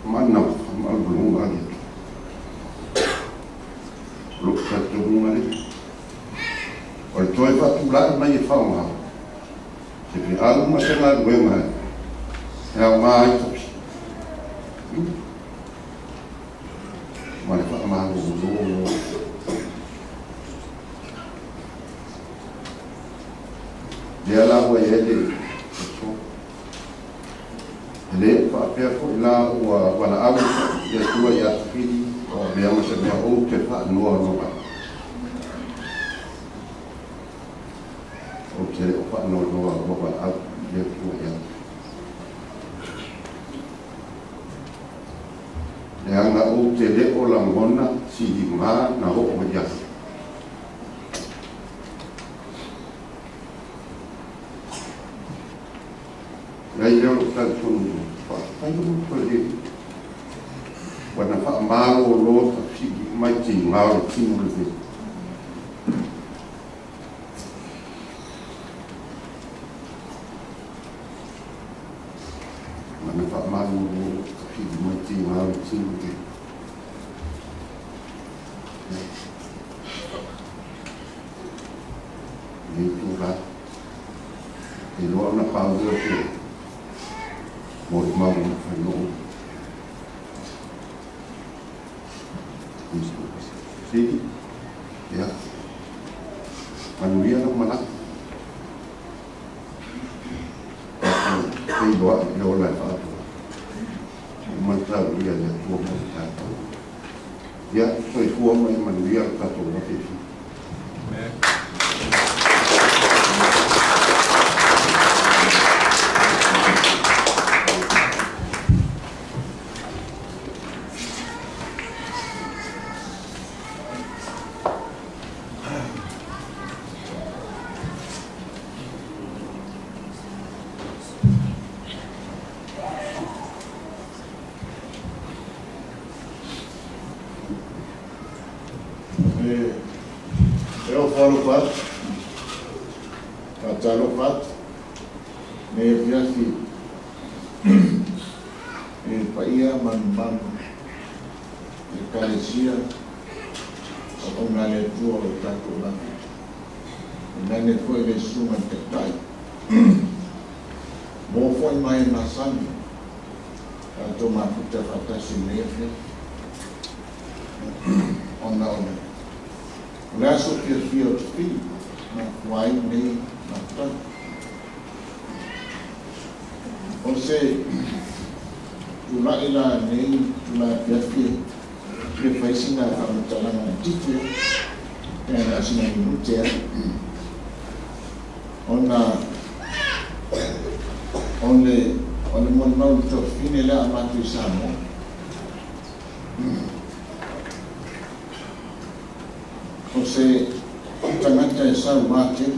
mana maualuga a le Atua. O lou talitonuga lea, o le toe faatulai mai e faaaoga se feau ma se galuega e aoga ai tausi ma le faamalolo. Lea la ua i ai le aso. E le faapea foi la ua valaau le Atua ia Tafili o avea ma se mea ou te faanoanoa ai. Ou te le o faanoanoa ua valaau le Atua ia Tafili. Leaga ou te le o lagona siliga na oo i ai. Leai lea o lou talitonuga, faafetai o lou toe le ua na faamalolo tafili mai tiga o le tino lenei. Ua na faamalolo tafili mai tiga o le tino lenei. Lenei itula, e iloa ona paua se molimau o mafai Fili, ia, manuia lau malaga. Tatou feiloai i le ola e faaatoa. Uma na taulia le Atua mo le tatou. Ia, soifua ma ia manuia le tatou afiafi. E ofo alofa atu, faatalofa atu lenei afiafi i le paia ma le mamalu o le Ekalesia Auauna a le Atua o lo tatou lagi. Tainane foi le Susuga i le Taitai. Mo foi mai e masani. Tatou mafuta faatasi i lenei afiafi ona o le aso fiafia o Tafili na mafua ai lenei mafutaga. O se tulai la lenei itula afiafi e fia fai sina faamatalaga laitiiti pe na o sina minute lava ona o le o le molimau i le tuafafine lea a matou i Samoa. O se tagata e sauā tele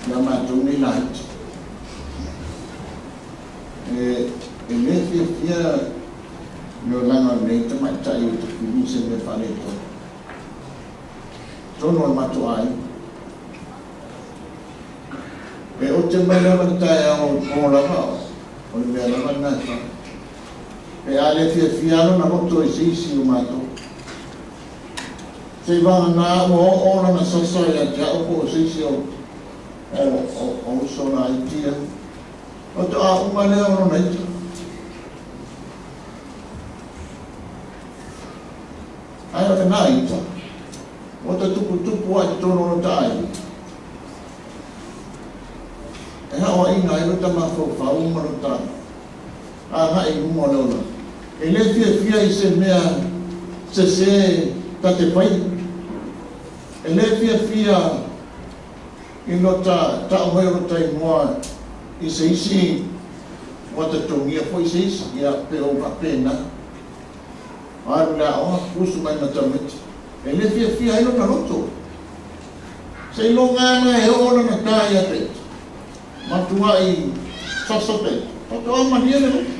ia matou nei laiti. E, e le fiafia le olaga o lenei tamaitai o Tafili i se mea faaletonu. Totonu o le matou aiga. E ote mai lava le taeao i po lava o le mea lava lena e fai. Pe a le fiafia lava lona loto i se isi o matou. Seivagana ua oo lana sasa ia te au po o se isi o o uso laiti ia. Faatoa uma lea o lona ita. Ae o lena ita, ua ta tuputupu ae totonu o lota aiga. E aoaina ai lota mafaufau ma lota agai i luma o le olaga. E le fiafia i se mea sese ta te faia. E le fiafia i lota tau mai o lota igoa i se isi ua tatogia foi se isi, ia pe ou faapena. Alu i le aoga, usu mai ma tamaiti. E le fiafia ai lona loto. Seiloga lava e oo lana ta ia te ia. Matuai sasa pe. Faatoa malie le loto.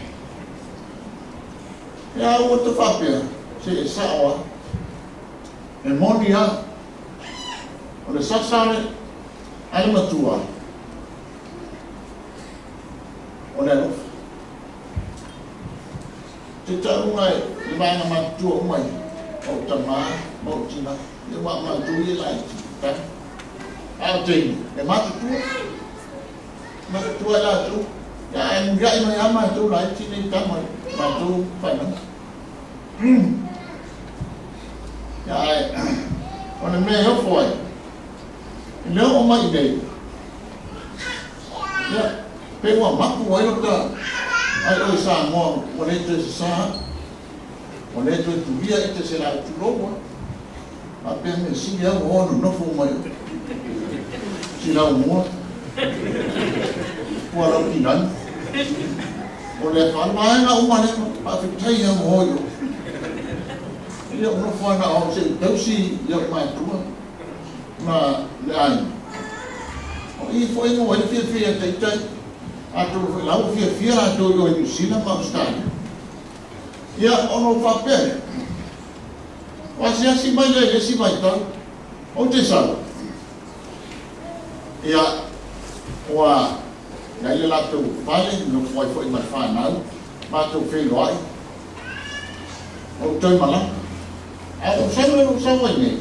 E a ua ta faapea, se e sao lava. E moni lava. O le sasa a le matua, o le alofa. Te tauga i le vaega matutua uma ia, o ou tamā ma ou tinā, ia ua matou ia laiti, tama. A o teine, e matutua, matutua i latou, ia ae muliai mai lava matou laiti nei tama i matou fanau. Ia ae, o le mea e ofo ai, i le oo mai i nei, ia, Pe ua mapu ai lota ai oe Samoa ua le toe sasā atu, ua le toe tulia ite se laʻu tulou a. Faapea mea sili au ua oa nonofo uma i oe. Silau mua, pua lau kilani. O le vaega uma lea, faafetai au ua o i oe. Ia ou nofo ana o se i tausi i ou matua ma le aiga. O i foi maua ai le fiafia ia te ita, atonu foi la ua fiafia latou i o i Niu Sila ma Ausetalia. Ia, ona ou faapea lea, o asiasi mai lea i le isi vaitau, ou te sau, ia, ua i ai le latou fale, nofo ai foi ma le fanau, matou feiloai, ou toe malaga. A ou sau lea na ou sau ai nei,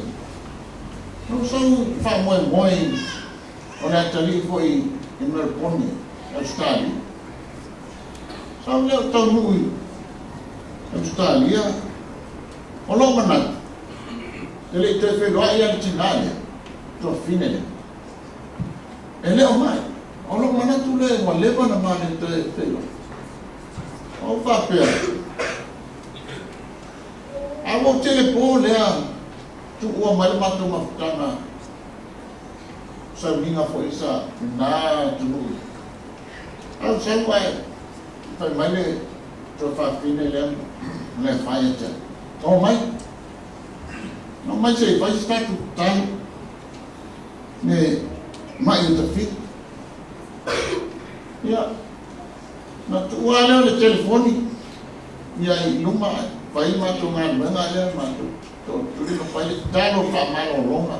na ou sau i faamoemoe o le atalii foi i Melbourne, Ausetalia. Sau lea ou taunuu i Ausetalia, o lou manatu, e le i toe feiloai lava le tinā lea, tuafafine lea. E le o mai. O lou manatu lea ua leva ona ma le toe feiloai. Ou faapea, A ua ou tele po lea tuua mai le matou mafutaga sauniga foi sa lena atunuu ia. A ou sau ae fai mai le tuafafine lea ma le afa ia te au, Omai, omai se i fai se tatou tatalo me ma'i o Tafili. Ia, Na tuua lea o le telefoni ia i luma ae fai matou galuega lea matou tootuli ma fai le tatalo faamalologa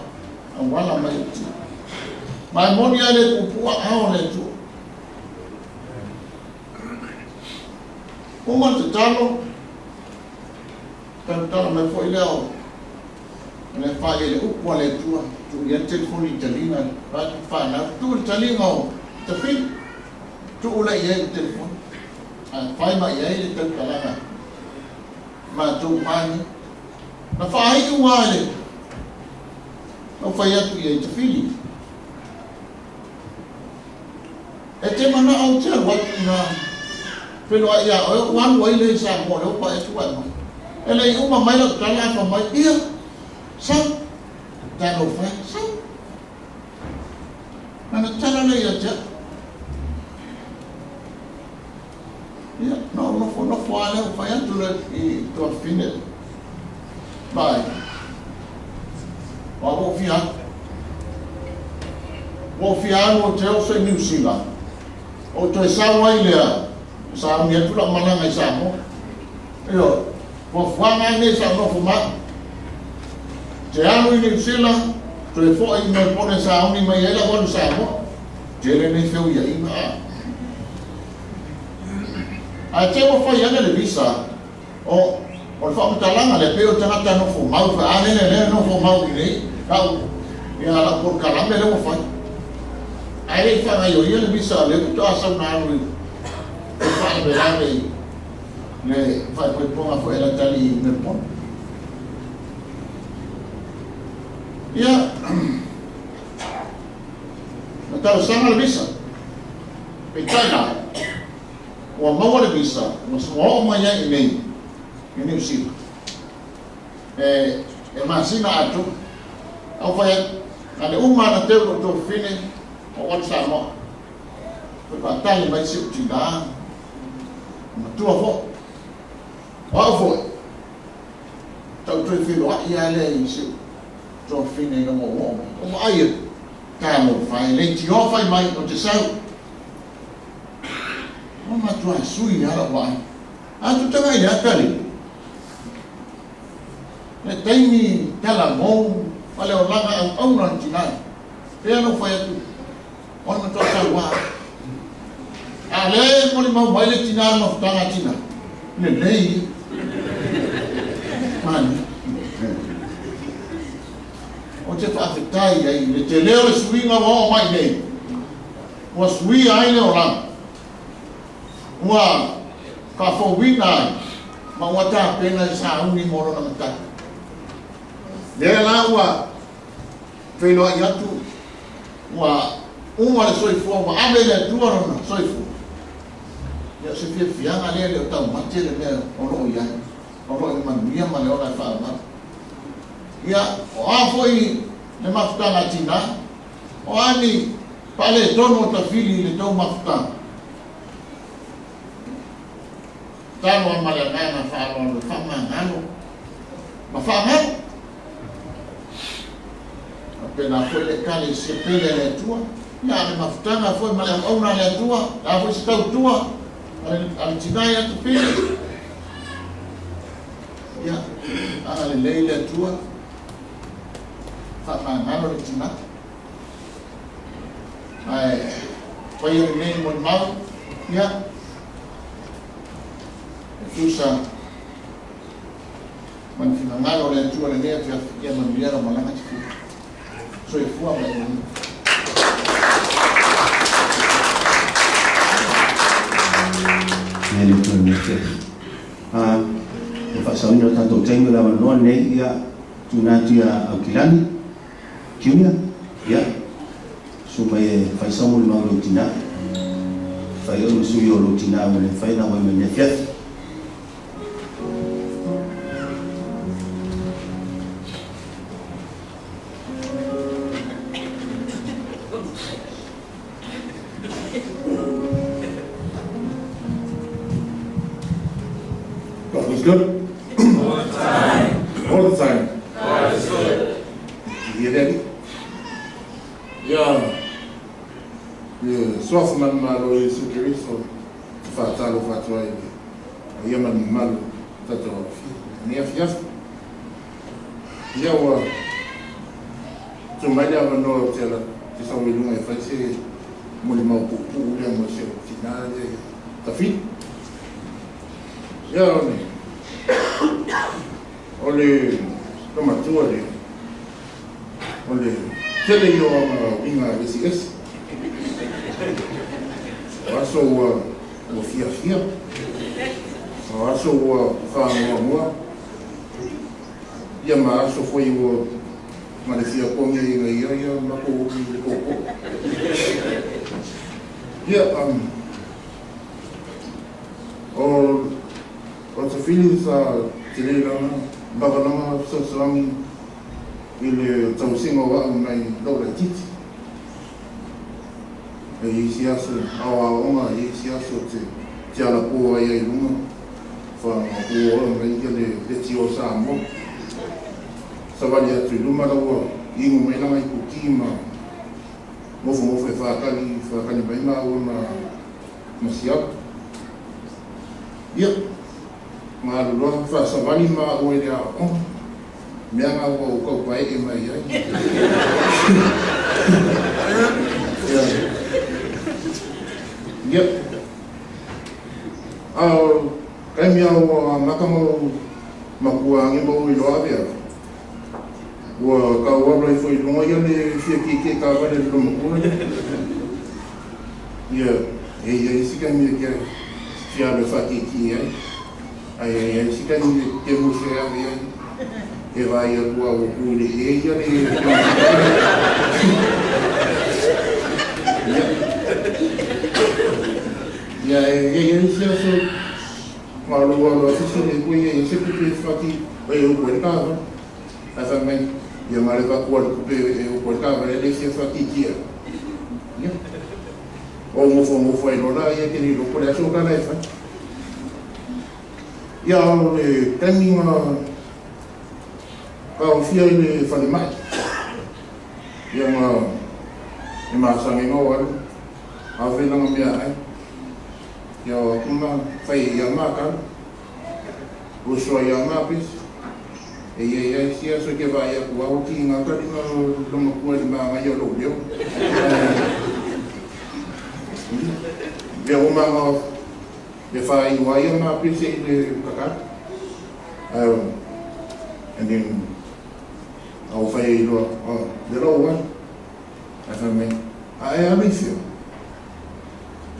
auala mai o tia. Ma e moni lava le puupuu aao o le Atua. Uma le tatalo, talatala mai foi lea o le fai le upu a le Atua, tuu i ai le telefoni i taliga, fanau, tuu i le taliga o Tafili. Tuu lea i ai le telefoni. Ae fai mai i ai le tautalaga matou mani. Na faaiu lava i le tau fai atu i ai Tafili. E te manao ou te alu atu i ina feiloai ia oe, ou alu ai lea i Samoa lea ua pai atu ua e mai. E le i uma mai lau tala ae fai mai, ia, sau, talofa e, sau. Lana tala lea ia te au. Ia, na ou nofonofo lava lea ou fai atu lea i tuafafine, Vaai, o au ua ou fia alu. Ua ou fia alu ou te oso i Niu Sila, ou toe sau ai lea, sauni atu lau malaga i Samoa. Ioe, fuafuaga lava nei sa ou nofo ma au. Te alu i Niu Sila, toe foi i Melbourne e sauni mai ai lau alu i Samoa. Tele nei feuiaiga a. Ae te ua fai ane le visa, o, o le faamatalaga lea, pei o le tagata nofo mau foi, a lele lea nofo mau i nei, lau, ia lau polokalame lea ua fai. Ae le i faagaioia le visa o lea faatoa sau na alu i le faalavelave i le faaipoipoga foi a le atalii i Melbourne. Ia, na talosaga le visa. Peitai la, ua maua le visa, ua oo mai ai i inei i Niu Sila. E, e masina atoa. Au fai atu, na le uma ana teu lou tuafafine, ou alu Samoa. Toe faatali mai si ou tinā, matua foi. O au foi, tau toe feiloai lava lea i si ou tuafafine ina ua ou oo mai. Ou vaai atu, Talofa e, leitioa fai mai ou te sau. Ua matua sui lava lau vaai. A tu taga i le ata le. Le taimi tala mou ma le olaga auauna o le tinā. Pea na ou fai atu, o le matua sau lava. A o lea e molimau mai le tinā i le mafutaga a tinā, lelei ia. Manaia. Ou te faafetai ai i le tele o le suiga ua oo mai nei, ua suia ai le olaga, ua faafouina ai ma ua tapena e sauni mo lona matai. Lea la ua feiloai atu, ua uma le soifua, ua ave i le Atua lona soifua, ia o se fiafiaga lea e le o taumate le mea o lo o i ai, o lo o i le manuia ma le ola e faaauau. Ia, o a foi le mafutaga a tinā, o a ni faaletonu o tafili i le tou mafutaga? Tatalo lava ma le agaga faaaloalo e faamagalo ma faagalo. Faapena foi le Ekalesia pele a le Atua, ia a le mafutaga foi ma le auauna a le Atua, le a foi se tautua a le tinā ia Tafili, Ia, agalelei le Atua, faamagalo le tina. Ae faia lenei molimau, ia, e tusa ma le finagalo o le Atua lenei afiafi, ia manuia lau malaga Tafili. Soifua ma ia manuia. Ia le Atua lenei afiafi. A, le faasaoina o le tatou taimi o le avanoa lenei, ia, tuuina atu ia Aukilani Junior, ia, susu mai e fai sau molimau i lou tina. Fai oe ma sui o lou tina ua le mafai ona auai mai i lenei afiafi. God is good. All the time. All the time. God is good. Did you hear that? Ia, le suafa manumalo o Iesu Keriso te whātalofa atu ai le ia ma le mamalu o tatou alofia. Lenei afiafi. Ia ua tuu mai le avanoa ou te ala te sau i luga e fai se molimau puupuu lea mo si ou tinā lea ia Tafiti. Ia o le o le matua lea o le tele ia o ana uiga eseese. O aso ua fiafia. O aso ua faamuamua, ia ma aso foi ua ma le fia kogi ai ina ia ia matou i le popo. Ia, o o Tafili sa tele lana lava lana fesoasoani i le tausiga o a'u mai lou laitiiti. E i isi aso aoaoga, e i isi aso te te alapō ai ai i luga, wha ua ola mai ia le leti o Samoa. Savali atu i luma la ua inu mai lana ipuki ma nofonofo e whakali, whakali mai māua ma, ma siau. Ia, ngā loloa whaasavali māua i le aoaoga. Mea ngā ua o kaupae'e mai ai. Ia. Ia. A o taimi a ua amata mau makua age mau i loa avea, ua tau alu ai foi i luga ia le fia kiekie taavale a le lomakua ia. Ia, e i ai isi taimi e kia fia alu e faakiekie ai. Ae e i ai isi taimi e te musu e ave ai. E vaai atu a ua ku i le e ia le Ia. Ia, e i ai isi aso ma lou alo a sisi e koe ia se kupe e whaki e uku e le kāwale. Ae whai mai, ia ma le whakua le kupe e uku e le kāwale e le fia whaki kia. Ia. O ngofo ngofo ai lola ia ke ni loko le aso kala e whai. Ia o le taimi nga kaofia i le falemai. Ia nga e masangi nga o alu. Ave langa mea ai. Ia o aku ma whai ia mākau. Uso ia mā pesi. E ia ia isi aso ke vai aku au ki ngā taringa o lomakua le māngai o lou leo. Mea o manga e whāingoa ia mā pese i le kaka. And then, au whai e iloa, oh, le rau ai. Ai whai mai, a e alu i whio.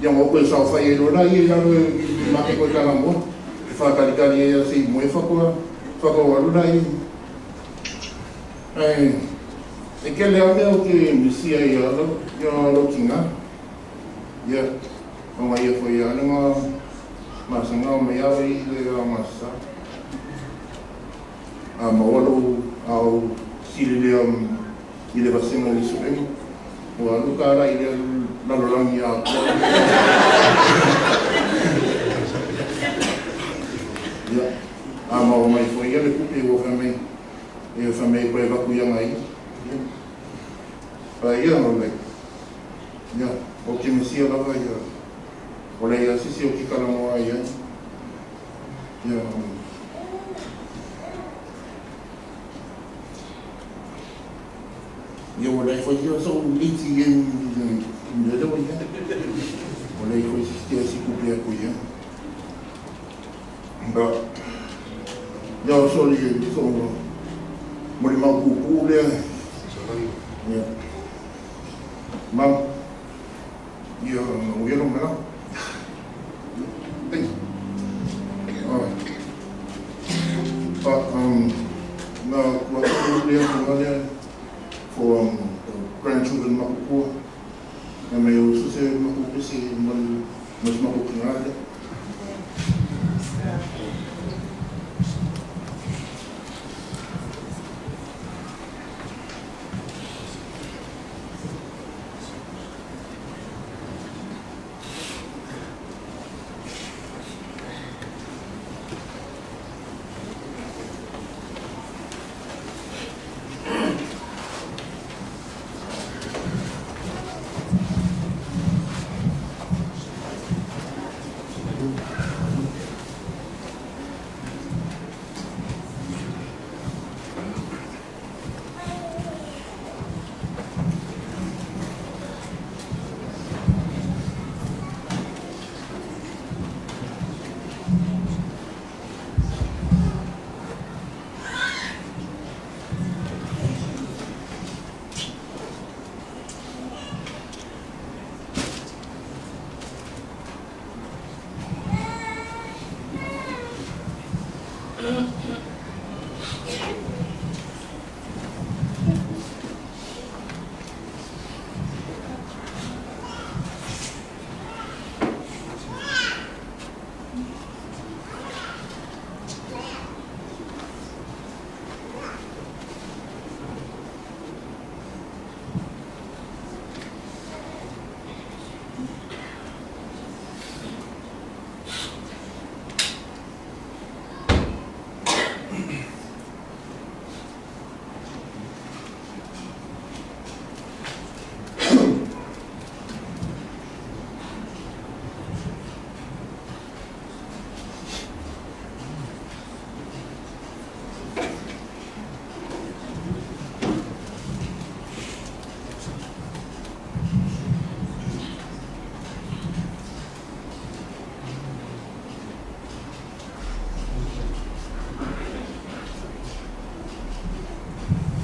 Ia ngō koe sao whai e iloa la ia i lalo e mate koe kala moa. E whākalikali e ia se i moe whakoa, whakao alu la ia. Ai, e kele a mea o ke misia ia lau, ia lau tinga. Ia, o ngai ia foi ia ale ngā masanga o mai awe i le ao ngā sa. A maua lou ao sili lea i le vasega o Isaraelu, ua alu ka ala i le lalolagi atoa. Ia, a maua mai foi ia le kupe ua fai mai, e fai mai koe vaku ia ngai. Ia, pa ia o le, ia, o ke Mesia lava ia, o le ia sisi o ki kalamoa ia. Ia, Ia ua leai foi ia sou iti e mea lea ua i ai. Ua leai foi se sia si kupe aku ia. Ba, ia o soli e so mo le mau pupu lea. Ia. Ma, ia o ia lo mea. Thank you. All right. But, na kua tau lea ko lea for the grandchildren makukua. Na me o suse makupesi mal mas makukinga lea.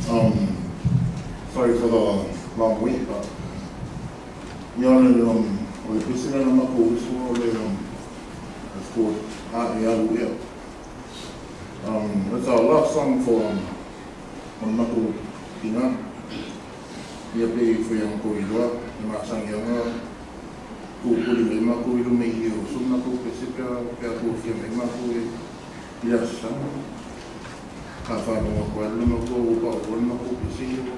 Sorry for the long wait, but ia o le um, o le pese lena makou uso o le um, it's called A E Alu Ea. It's our last song for um, o le makou tina. Ia pei foi a makou iloa, e masani ana pupuli mai makou i luma i i o uso le makou pese pe a pe a tofia mai makou e i le Aso Sa. A faalogo atu lava le matua ua paoa le matou pese ia ua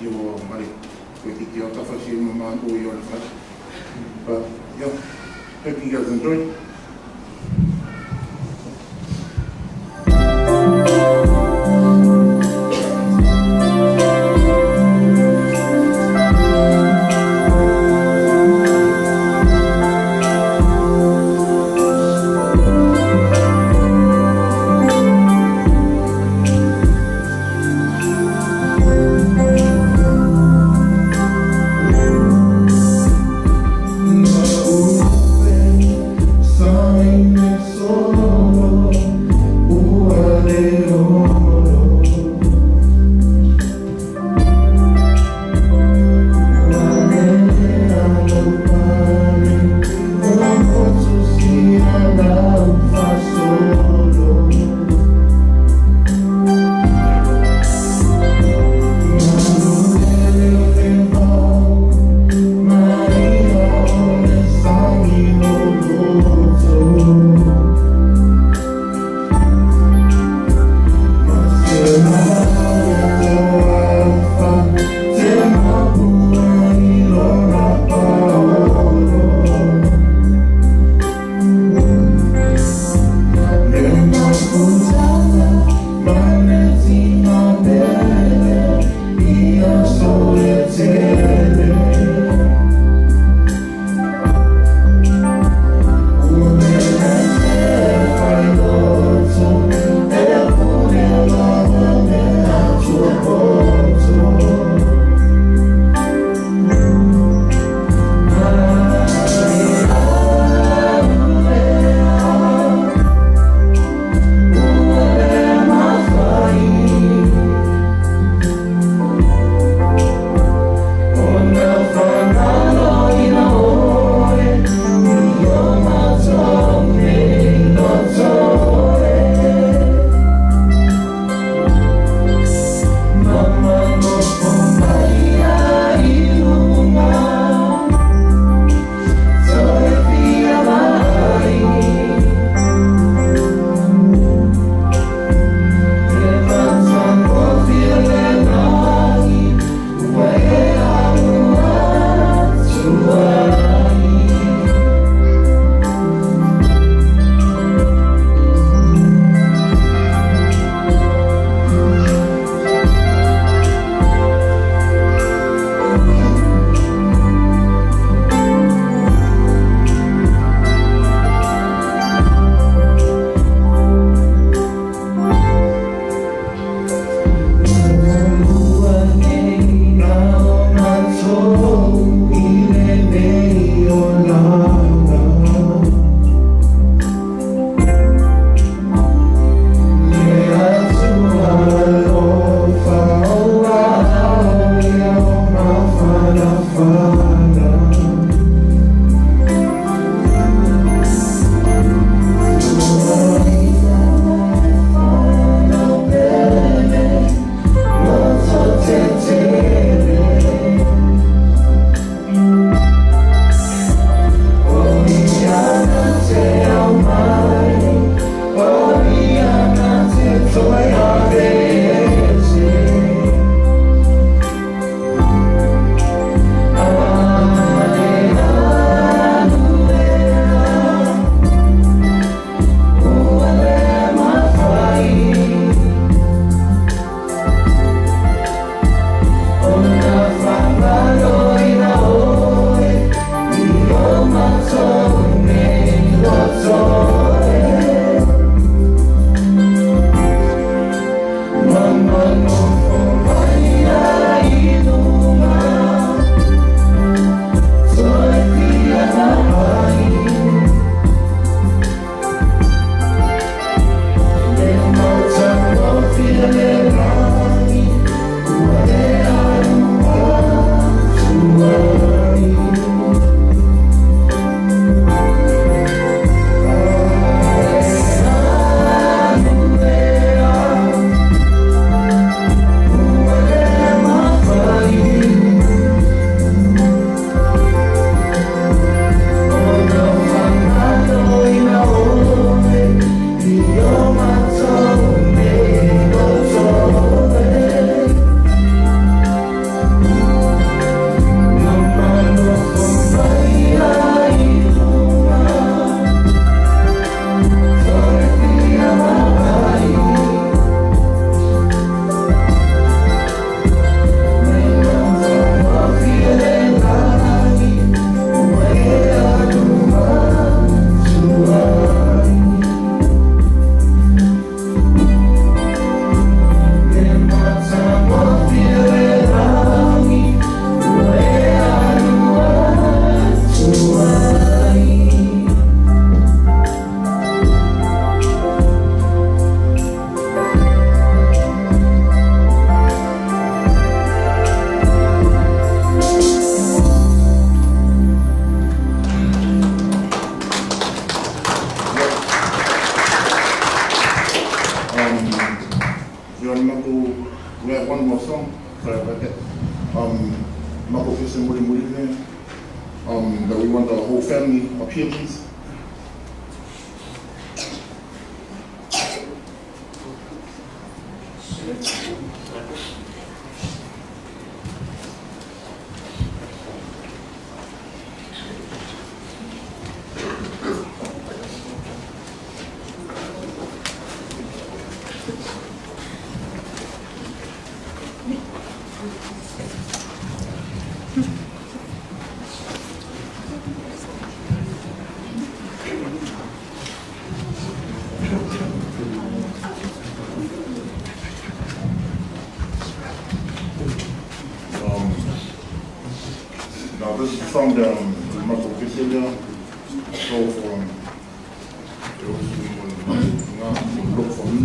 ia ua male toeitiiti lava tafasi ai ma matou i o le fale. But yeah, hope you guys enjoy. we have one more song. Sorry about that. Makou pese mulimuli lea. That we want the whole family up here, please. Now this is the song that matou pese lea. So for those who will look for me.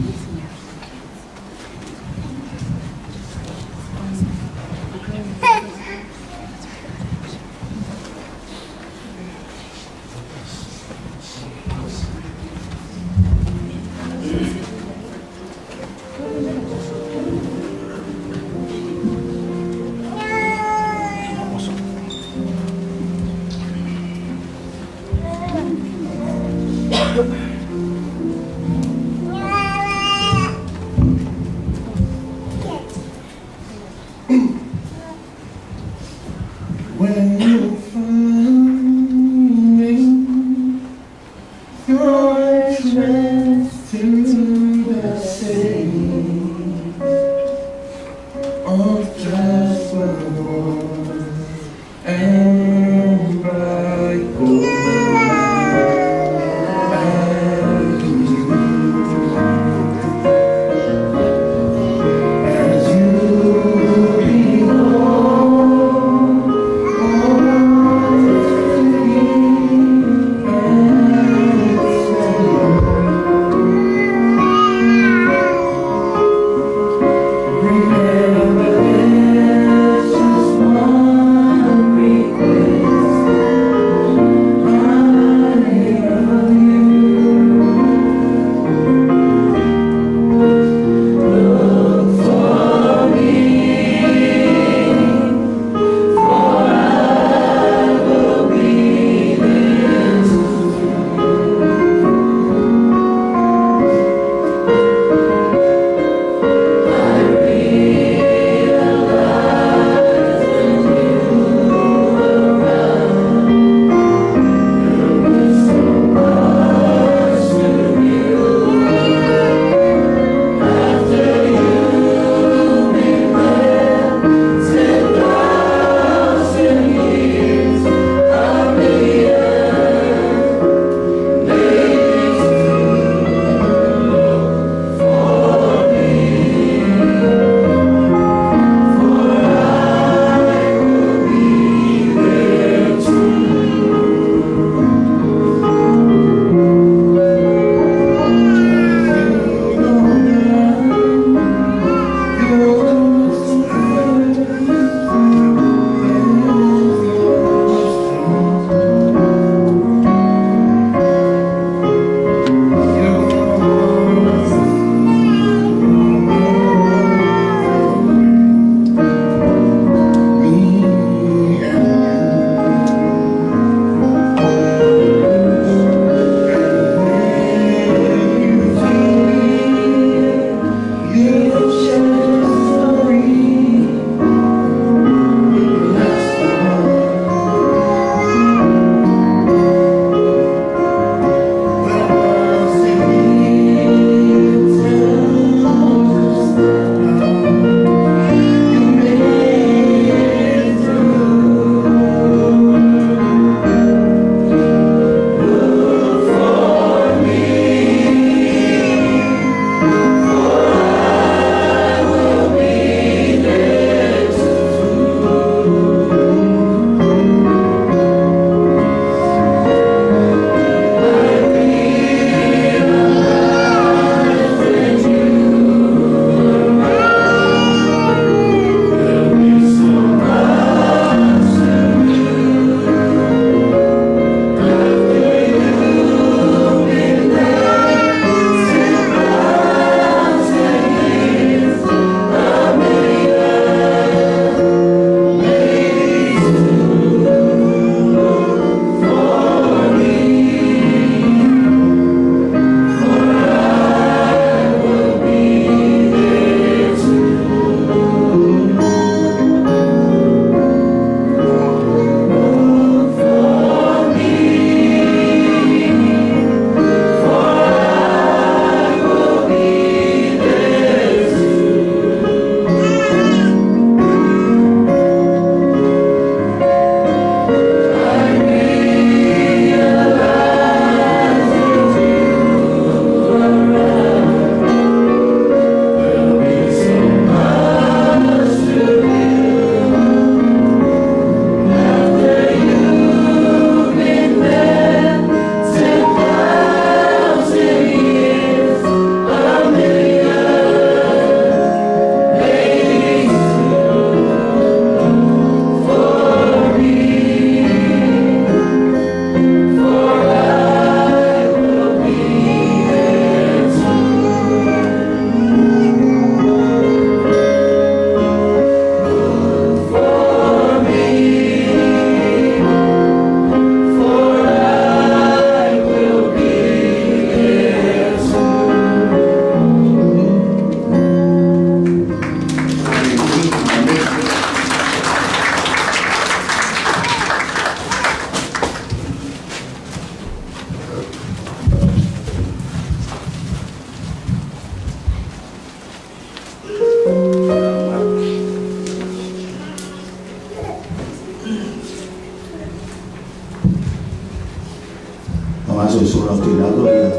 toe sola atu i lalo ia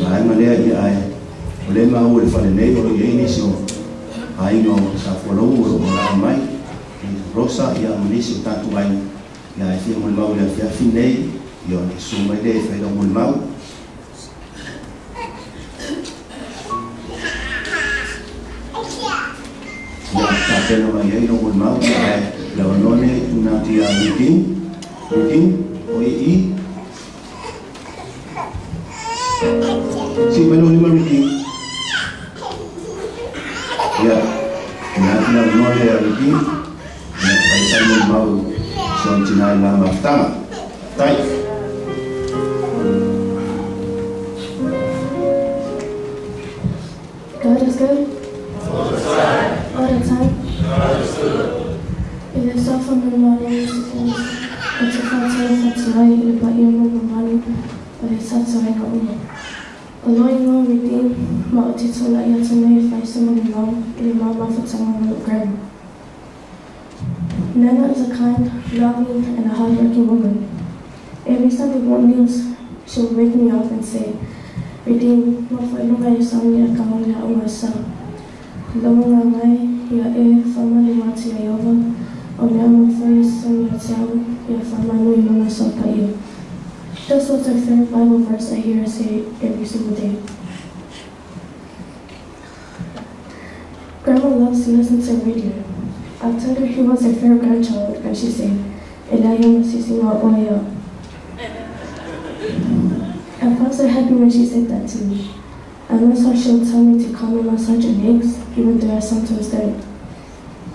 vaega lea, ia ae o lea e maua i le fale nei o lo o i ai nisi o aiga o Sa Fualauu o lo o alaala mai, Rosa ia ma nisi o tatou aiga, ia ae fia molimau i le afiafi lenei, ia ona e susu mai lea e fai lau molimau. Ia tapena mai ai lau molimau, ia ae le avanoa lenei e tuuina atu ia Redeem, Redeem, o i i. Sii mai lou lima Redeem. Ia, tuuina atu le avanoa lea ia Redeem, ia fai sana molimau i si ona tina i le la mafutaga. Tai. God is good. All the time. All the time. God is good. I le sa faamolemalo o Iesu Keriso, ou te faatalofa atu ai i le paia ma le mamalu o le tatou aiga uma. O lou igoa o Redeem, ma ou te tulai atu nei e fai se molimau i le ma mafutaga ma lou grandma. Nana is a kind, loving, and a hardworking woman. Every Sunday mornings, she would wake me up and say, Redeem, nofo i luga i sauni a ka huli ha'u a sa. Loga ngai ia e faamalu atu ia Ieova, o mea ma fai e sauni ia te au, ia faamanu i lona soa paia. This was her favorite Bible verse I hear her say every single day. Grandma loves to listen to radio. I told her he was her favorite grandchild, and she said, E leai ona sisiga o oe au. I felt so happy when she said that to me. I miss how she would tell me to come and massage her legs, even though I sometimes don't.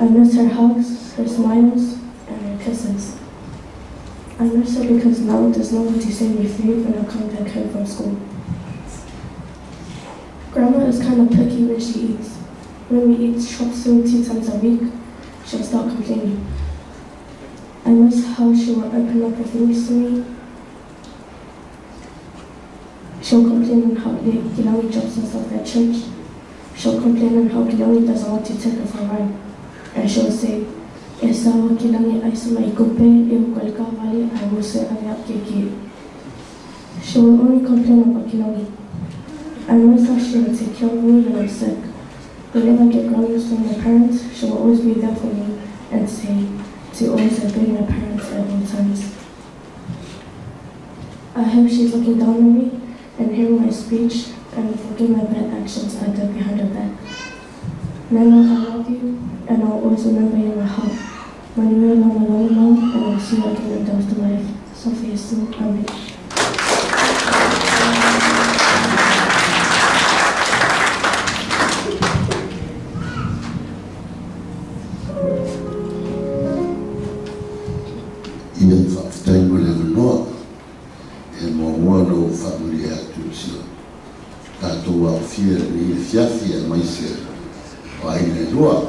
I miss her hugs, her smiles, and her kisses. I miss her because now there's no one to save me food when I come back home from school. Grandma is kind of picky when she eats. When we eat chop suey 2 times a week, she'll start complaining. I miss how she will open up her things to me. She'll complain on how Kilani drops us off at church. She'll complain on how Kilani doesn't want to take her for a ride. And she'll say, E sawa Kilani aisa mai kope e ukalika wale ai wose ave a keke. She will only complain about Kilani. I miss how she will take care of me when I'm sick. Whenever I get grounded from my parents, she will always be there for me and say to always obey my parents at all times. I hope she's looking down on me and hearing my speech and forgive my bad actions I did behind her back. Nana, I love you, and I'll always remember you in my heart. Manuia lama lama mau, and I'll see you again in the afterlife. Sophia Iesu. Amen. Ia, faafetai mo le avanoa. E muamua ona ou faamalie atu i si o tatou aofia i lenei afiafi aemaise o aiga e lua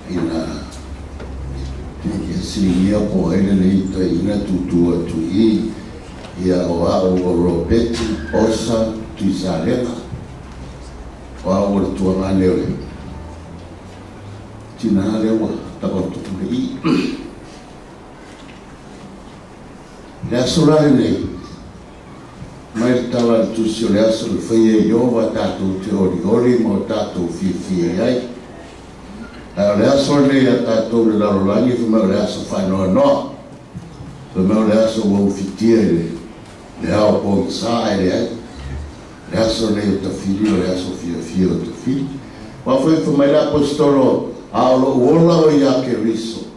ina fesiligia po o ai lenei toeaina tūtū atu i i, ia o au o Ropeti Osa Tuisalega, o au o le tuagane o le tinā lea ua taoto i i. Le aso la lenei, mai le tala a le Tusi o le aso na faia e Ieova tatou te olioli ma o tatou fiafia i ai. Ae o le aso lenei a tatou i le lalolagi fai mai o le aso faanoanoa, fai mai o le aso ua ufitia i le le ao pogisa ae leai. Le aso lenei o tafili o le aso fiafia o tafili. Aua foi fai mai le Aposetolo, A o lou ola o ia Keriso.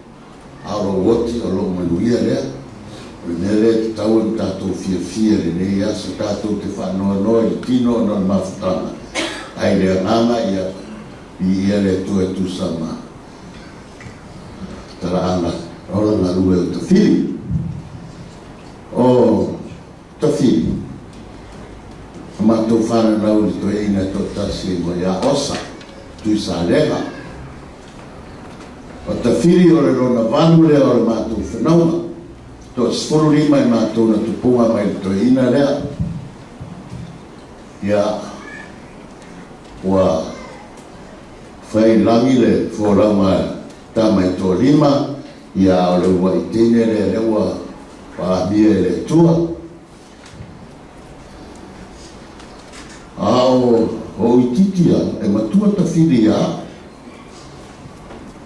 A o lou oti, o lou manuia lea. O le mea lea e tatau ona tatou fiafia i lenei aso, tatou te faanoanoa i le tino ona o le mafutaga, ae i le agaga ia viia le Atua e tusa ma talaaga ola galue o Tafili. O Tafili, na matou fananau i le toeaina e toatasi e igoa ia Osa, Tuisalega. O Tafili o le lona valu lea o le matou whanauga. Toa 15 i matou na tupunga mai le toeaina lea. Ia, ua fai lagi le folauga tama i toalima, ia a o le uluai teine lea lea ua amia e le Atua. laitiiti lava, e matua Tafili ia au.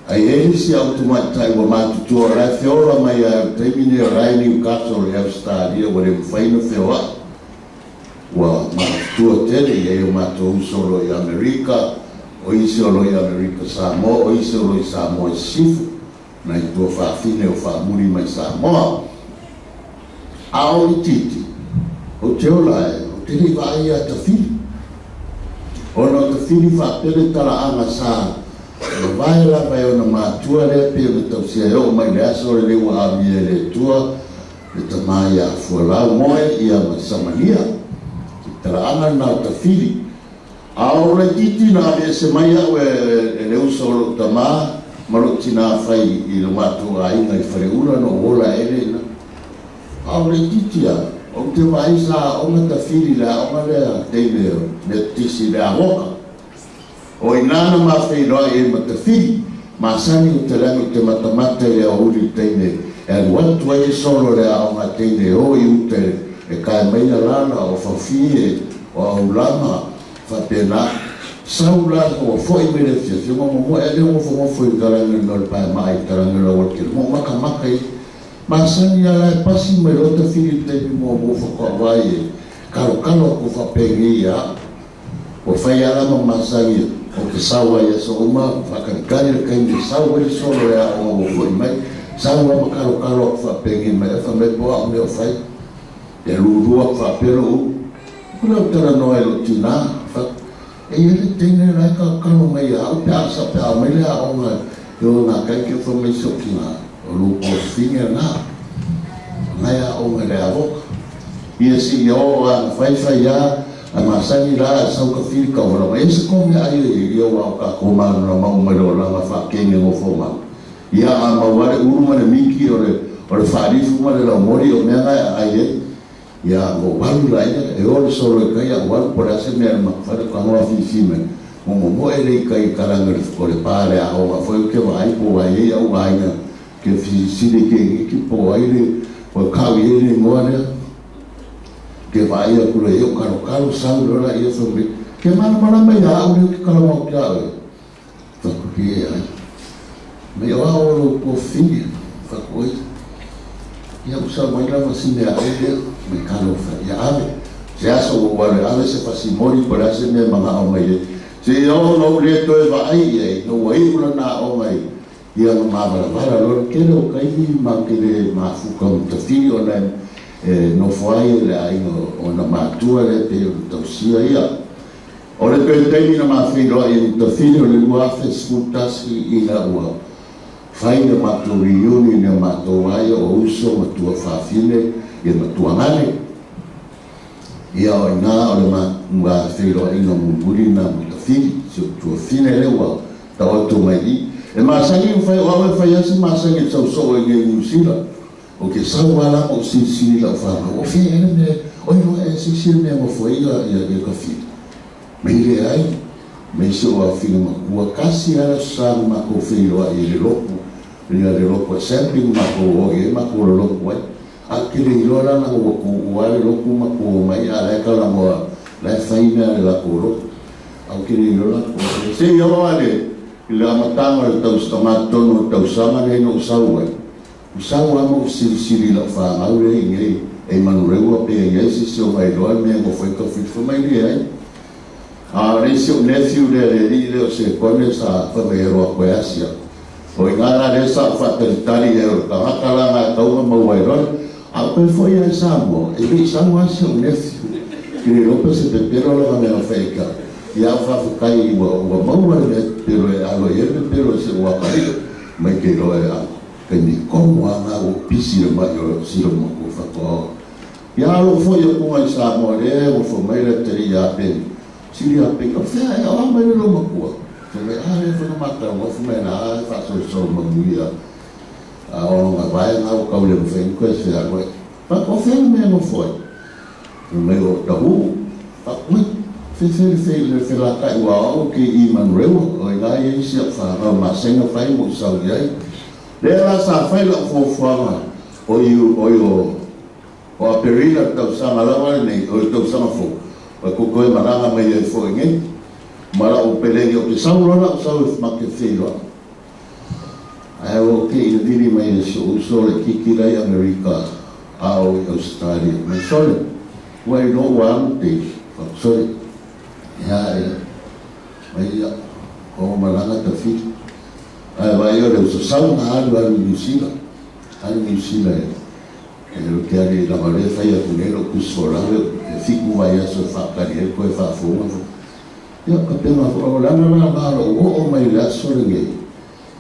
Ae i ai nisi au tamaitai ua matutua o la e feola mai lava i le taimi nei o la e i Newcastle i Ausetalia ua le mafai ona feoai. Ua matutua tele, e i ai o matou uso o lo o i Amerika, o isi o lo o i Amerika Samoa, o isi o lo o i Samoa i Sisifo, nai tuafafine o faamuli mai Samoa. A o itiiti, ou te ola ae, ou te le i vaai ia Tafili. Ona o Tafili faapea le talaaga sa mavae lava e ona matua lea pei ona tausia e oo mai i le aso lenei ua amia e le Atua le tama ia Fualau Moe ia ma Samania. I talaaga lena o Tafili. A o laitiiti na aveese mai au e le uso o lou tama ma lou tina fai i lo matou aiga i Faleula na ou ola ae le ina. A o laitiiti a, ou te vaai sa aoga Tafili i le aoga lea teine o Metotisi i le Agoka. O ina na ma feiloai ai ma Tafili, masani ou te lagi ou te matamata i le aoauli i le teine e alu atu ai e solo le aoga teine e o i uta e kae mai alala o Faufie o Aulama faapena. Sau la ua foi mai le afiafi ua momoe ae le nofonofo i talaane o le paemaa i talaane o le aualatele ma ou makamaka i masani a la e pasi mai loa Tafili i le taimi muamua faatoa vaai e kalokalo atu faapenei ia au. Ua fai ala ma masani ou te sau ai i aso uma, faatalitali le taimi e sau ai le solo e aoga ua foi mai, sau lava ma kalokalo aku faapenei mai, ae fai mai po o au mea o fai. Ia lulu aku faapea lou ulu. Aku lea ou talanoa i lou tina, fai atu, E i ai le teine la e kalokalo mai ia au pe a sa pe a omai le aoga i o nā kai ke fai mai si ou tina, o lou tuafafine lena, o na e aoga i le avoka. Ia se i oo a na faifai a, a masani la a sau ka fili ka ola mai ese ko mea ai e ia ua o kakou malamalama uma i le olaga faakene gofo mau. Ia a mau a le ulu ma le miki o le o le faalifu ma le laumoli o mea na e aai ai. Ia ua ou alu la ia e o le solo i kai a ua alu po o le a se mea e makafale ka hoa fifi mai. Momomoe le i kai i kalana o le pa le aoga foi ou te vaai po o ai ai au aiga ke fisili ke iki po o ai le po o kau i ai le igoa lea. Ke vaai aku loa i ai o kalokalo sau loa laia fai mai, Ke malamalama ia au lea ou te talanoa atu ia oe. Fai atu ki e ai. Mai o ao lou tuafafine, fai atu oi, ia u sau mai lava si mea ai lea, mai talofa, ia ave. Se aso ua ou alu e ave se fasimoli po o le a se mea e manao mai ai. Seia oo ina ou le toe vaai i ai, ina ua iu lana aoga i ia na mavalavala loa le tele o taimi ma te le mafuta ma tafili ona e nofo ai le aiga o ona matua lea pei ona tausia ia. O le toe taimi na mafeiloai ai ma tafili o le 2011 ina ua fai le matou reunion ia matou ai o uso ma tuafafine ia ma tuagane. Ia o ina o le mafeiloaiga mulimuli lena ma tafili si ou tuafine lea ua Taoto mai i. E masani ona fai o au e fai lava si masani e sau soo i nei Niu Sila. Ou te sau lava la ma ou silisili i lau fanau, o fea ea le mea, oi loa ea silisili le mea e nofo ai ia Tafili. Mai leai, mai si ou afafine matua, tasi lava le aso sa na matou feiloai i le lotu, ia le lotu assembly na matou o i ai matou lolotu ai. Ae ou te le iloa la leaga ua tuua le lotu ma tu mai a o la e talanoa, la e fai mea a le latou lotu. Ae ou te le iloa la po o Seia oo lava i le amataga o le tausaga tonu o le tausaga lenei na ou sau ai, ua sau lava ma ou silisili i lau fanau lea i inei e i Manureua pe i ai se isi o mailoa le mea e nofo ai Tafiti. Fai mai, Leai. A o le isi ou nephew lea le alii lea o Sekone sa fai mai e alu atu e asi atu. O i ina la lea sa ou faatalitali i ai o le tagata la na e tatau ona maua ai loa. A ou toe foi lava i Samoa, e le i sau lava si ou nephew. Ke le iloa pe se pepelo lana mea na fai ai ka. Ia au faafetai ua ua maua le mea pepelo e alo i ai le pepelo i si ou atalii mai ke iloa e alo. Taimi tonu lava na ua ou pisi i le mai o sila matua faatoa. Ia alo foi atu i Samoa lea ua fai mai le atalii ia Peni. Sili a pei, o fea ea, o a mai le lou makua? Fai mai, a lea foi na matau atu mai na a faasolosolo manuia a o lona vaega ua tau le mafai ona toe fealuai. Fai atu, o fea le mea e nofo ai? Fai mai, o Tahu. Fai atu, ui, fefe le fe le felata'i ua o au ke i Manurewa, o ina i ai si au fanau masega fai mo i sau i ai. Lea la sa fai la'u fuafuaga o i o i o O Aperila le tausaga lava lenei, o le tausaga fou, ua toe malaga mai ai foi nei. Ma la'u pelegi ou te sau loa la'u sau e ma te feiloai. Ae ua ou te'i i le vili mai e si o'u uso laitiiti la i Amerika a o i Ausetalia. Mai sole, ua e iloa ua alu te fatu sole. E a ea? Mai ia, o malaga Tafili. Ae vaai o le uso sau na alu alu i Niu Sila. Alu i Niu Sila e e ou te ale lava o lea e fai atu nei lou tusi folau e fitu vaiaso e faatali ai toe faafouga foi. Ia, faapena foi, o le ala la lena o lou oo mai i le aso lenei,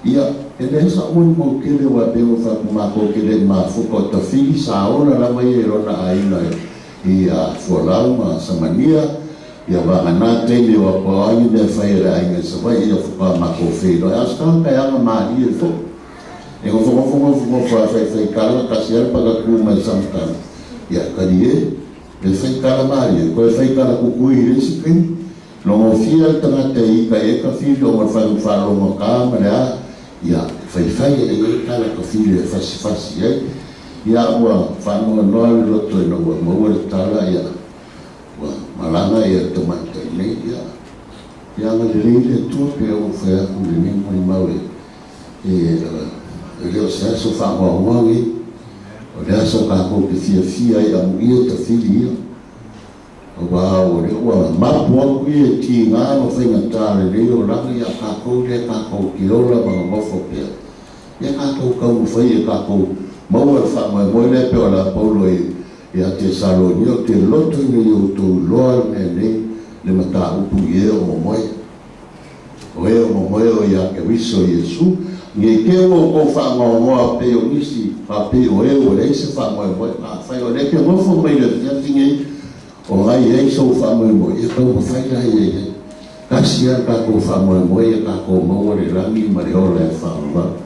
ia, e leai sa'u molimau tele aua e pei ona fai atu matou te le i mafuta, o Tafili sa ola lava ia i lona aiga i Fualau ma Samania, ia vagana taimi o atoa ai ni mea e fai a le aiga i Savaii, ia faatoa matou feiloai. A o se tagata e agamalie foi, e nofonofo nofonofo lava e faifai tala, tasi lava le patatu mai Samatau, ia talie. E fai tala malie, toe fai tala kukui i le isi taimi. Logofia le tagata e ita i ai tafili ona o le faiga faalogotā ma le a, ia, e faifai e i ai tala tafili e fasifasi ai. Ia, ua faanoanoa le loto ina ua maua le tala, ia, ua malaga ia le tamaitai nei, ia, ia agalelei le Atua pe ua ou fai atu i lenei molimau e, e, e le o se aso faanoanoa lenei. O le aso tatou te fiafia ai amuia tafili ia, aua o lea ua mapu atu ia i tiga ma faigata lelei olaga ia tatou lea tatou te ola ma nonofo pea. Ia tatou taumafai ia tatou maua le faamoemoe lea pei o le a Paulo ia Tesalonia, ou te loto ina ia outou iloa le mea nei, le mataupu i e o momoe. O e o momoe o iā Keriso Iesu, ne i te ua outou faanoanoa pei o nisi, faapei o e ua leai se faamoemoe. Afai o lea e te nofo mai i le afiafi nei, o ai e ai sou faamoemoe, ia taumafai la ia i ai. Tasi lava le tatou faamoemoe ia tatou maua le lagi ma le ola e faavavau.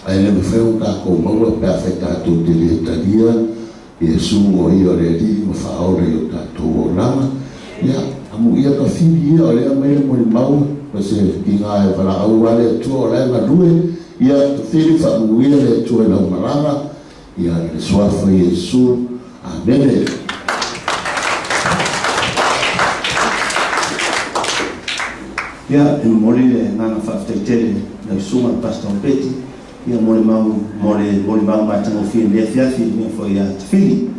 Ae le mafai ona tatou maua pe afai tatou te le talia Iesu o ia o le Alii ma Faaola i o tatou olaga. Ia, amuia ka fili ia o lea aumai le molimau ma se tiga e valaau a le Atua o la e galue. Ia, tafili faamanuia le Atua i lau malaga, ia, i le Suafa o Iesu. Amene. Ia, e momoli le agaga faafetai tele i lau susuga le Pastor Opeti Ia mo le mau mo le molimau matagofie i lenei afiafi i le mea foi ia Tafili.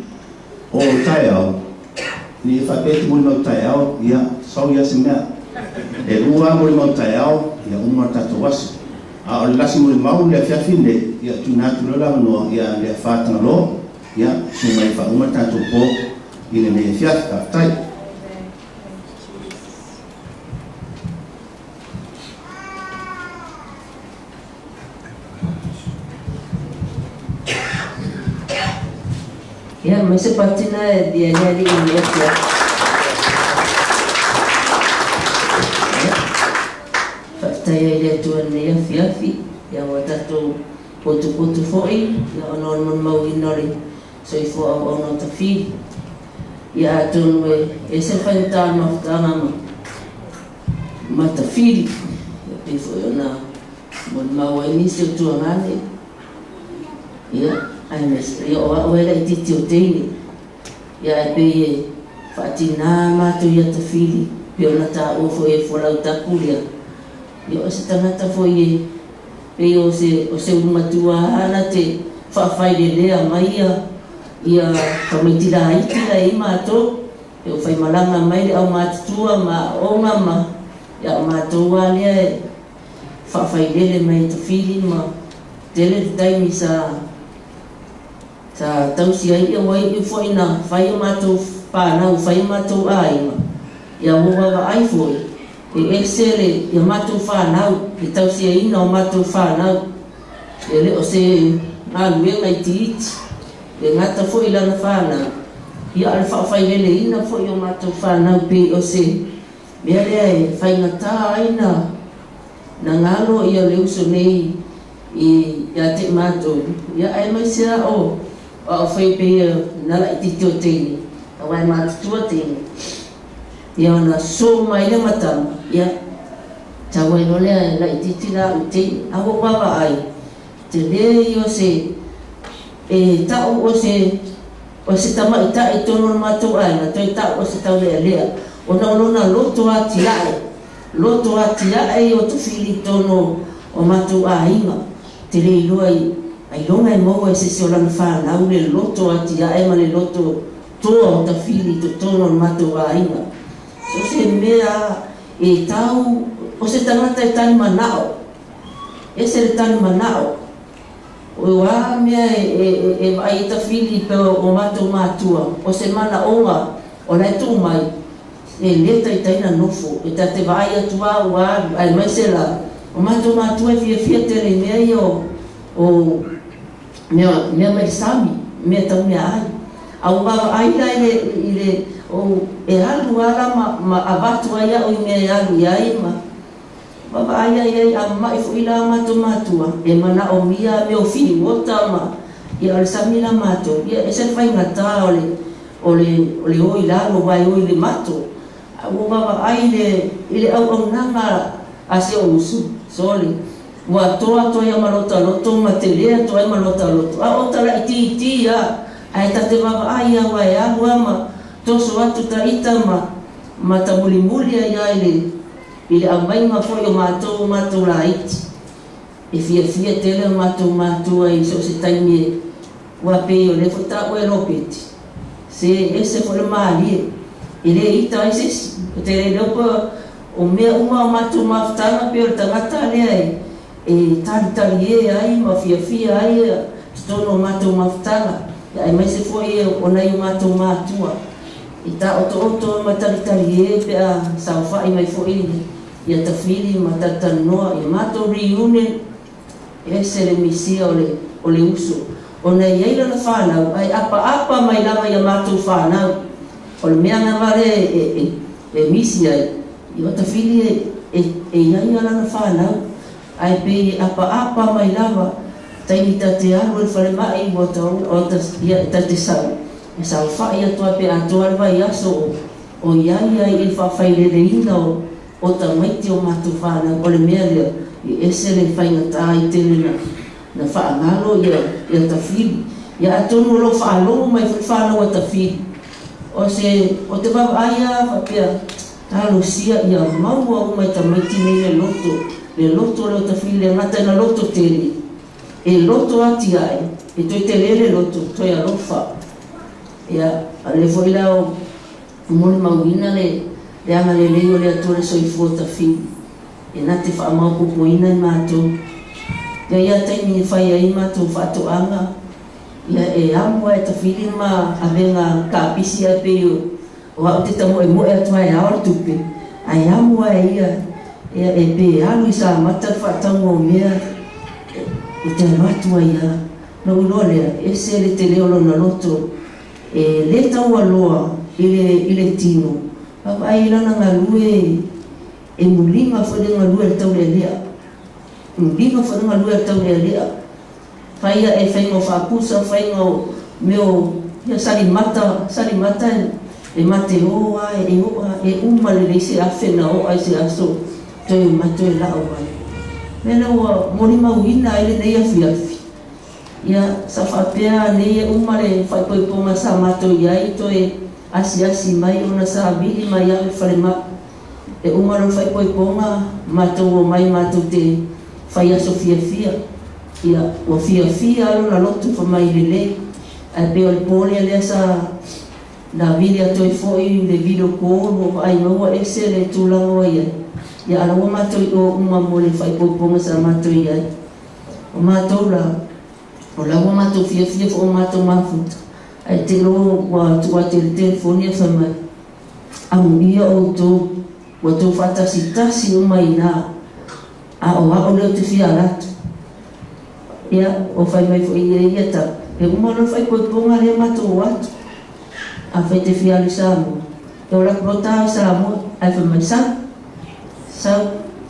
O taeao, ina ia faapea e te molimau taeao, ia, sau ia se mea. E lua lava molimau taeao, ia uma le tatou aso. A o le lasi molimau i le afiafi lenei, ia tuuina atu loa le avanoa ia Leafa Tagaloa, ia, susu mai e faauma le tatou po i lenei afiafi. Faafetai. Ia, mai se patina e dia le alii i le afiafi. Ia, faafetai ai i le Atua i lenei afiafi, ia ua tatou potupotu foi, ia ona o le molimauina o le soifua auauna o Tafili. Ia atonu e ese le faigata o le mafutaga ma ma Tafili, ia pei foi ona molimau ai nisi o tuagane, ia, aemaise, ia o au e laitiiti o teine, ia ae pei e faatina matou ia Tafili, pei ona taua foi e Folau Tapu lea, ia o se tagata foi e pei o se, o se ulu matua lava te faafailelea mai ia, ia tamaiti laiti la e i ai matou. E o faimalaga mai le aumatutua ma aoga ma ia o matou lava lea e faafailele mai e Tafili ma tele le taimi sa sa tausi ai ia ua iu foi na fai a matou fanau fai a matou aiga ia ua vaavaai foi e ese le ia matou fanau le tausiaina o matou fanau e le o se galuega itiiti. E gata foi i lana fanau, ia a o le faafaileleina foi o matou fanau pei o se mea lea e faigata ai na na galo ia le uso nei i ia te matou, ia aemaise a o a o fai pei na laitiiti o teine, aua e matutua teine, ia ona sosoo mai lea ma tama, ia tau ai loa lea e laitiiti la au teine. A ua ou vaavaai, Tele ia o se e ta'u o se o se tamaitai i totonu o le matou aiga, toe ta'u o se taulealea, ona o lona loto atia'e. loto atiae ia o Tafili i totonu o matou aiga. Te le iloa i ailoga e maua e se isi o lana fanau le loto atiae ma le loto toa o Tafili i totonu o le matou aiga. So o se mea e tau, o se tagata e tali manao, ese le tali manao. O a mea e vaai ai Tafili pei o matou matua, o se manaoga o la e tuu mai, e le taitai na nofo, e ta te vaai atu a ua alu, aemaise la o matou matua e fiafia tele i mea ia o mea mea mai le sami, mea tau meaai. A ua vaavaai la i le i le o e alu a la ma ma avatu ai au i mea e alu i ai ma vaavaai a i ai a mama'i foi la matou matua e manaomia mea o fiuota ma ia o le sami la matou ia e ese le faigata o le o le o le o i lalo aua e o i le mato a ua vaavaai i le i le auaunaga a si ou usu sole ua toa atu ai ma lota loto ma tele atu ai ma lota loto a o ta laitiiti a ae ta te vaavaai a aua e alu a ma toso atu ta ita ma ma tamulimuli ai a i le i le aumaiga foi o matou o matou laiti. E fiafia tele o matou matua i so o se taimi e ua pei o lea foi taua e Lopeti, se ese foi le malie, e le ita ai se isi. Ou te le iloa po o mea uma o matou mafutaga pei o le tagata lea e e talitalie ai ma fiafia ai totonu o matou mafutaga, aemaise foi o nai o matou matua i taotooto ma talitalie pe a saofai mai foi ia tafili ma talatalanoa ia matou reunion, ese le misia o le o le uso ona e iai lana fanau ae apaapa mai lava ia matou fanau. O le mea lava lea e e e misi ai ia o tafili e e e iai a lana fanau ae pei e apaapa mai lava taimi ta te alu ai le falemai ua ta o ta ia ta te sau e saofai atu a pe atoa le vaiaso o o iai ai i le faafaileleina o o tamaiti o matou fanau, o le mea lea e ese le faigata ai tele na na faagalo ia ia Tafili. Ia atonu o lo o faalogo mai foi fanau a Tafili, o se o te vaavaai a faapea talosia ia maua uma e tamaiti nei le loto, le loto lea o Tafili le gata ina loto tele, e loto atiae, e toe tele le loto, toe alofa. Ia, a lea foi la o molimauina le le agalelei o le Atua le soifua tafili e na te faamaopopoina i matou. Ia ia taimi e fai ai matou faatoaga, ia e amo a e tafili ma avega kapisi ae pei o o au te tamoemoe atu a e ao le tupe, ae amo a e ia ia e pe alu i Samata le faatauga o mea e te avatu ai a. Na ou iloa lea, ese le tele o lona loto E le taualoa i le i le tino, vaavaai i lana galue e muliga foi le galue a le taulealea. Muliga foi le galue a le taulealea. Fai ae faiga o faapusa, faiga o mea o ia salimata, salimata e mate o a e oa e uma lelei se afe na oa i se aso toe ma toe lau ai. Mea lea ua molimauina ai lenei afiafi. Ia, sa faapea nei e uma le faaipoipoga sa matou i ai toe asiasi mai ona sa vili mai au i le falemai. E uma loa le faaipoipoga, matou omai matou te fai aso fiafia. Ia, ua fiafia lava lona loto fai mai lelei. Ae pei o le po lea lea sa na vili atu ai foi le video call ua vaai mai ua ese le tulaga ua i ai. Ia, a o la ua matou i o uma mo le faaipoipoga sa matou i ai. O matou la, o la ua matou fiafia foi o matou mafuta, ae te iloa ua tuu atu i le telefoni ae fai mai, Amuia outou, ua tou faatasitasi uma i ina, a o a'u lea ou te fia ala atu. Ia, ua fai mai foi ia ia tala, e uma loa le faaipoipoga lea matou o atu. Afai e te fia alu i Samoa, e ola atu loa ta i Samoa, ae fai mai, Sau, sau,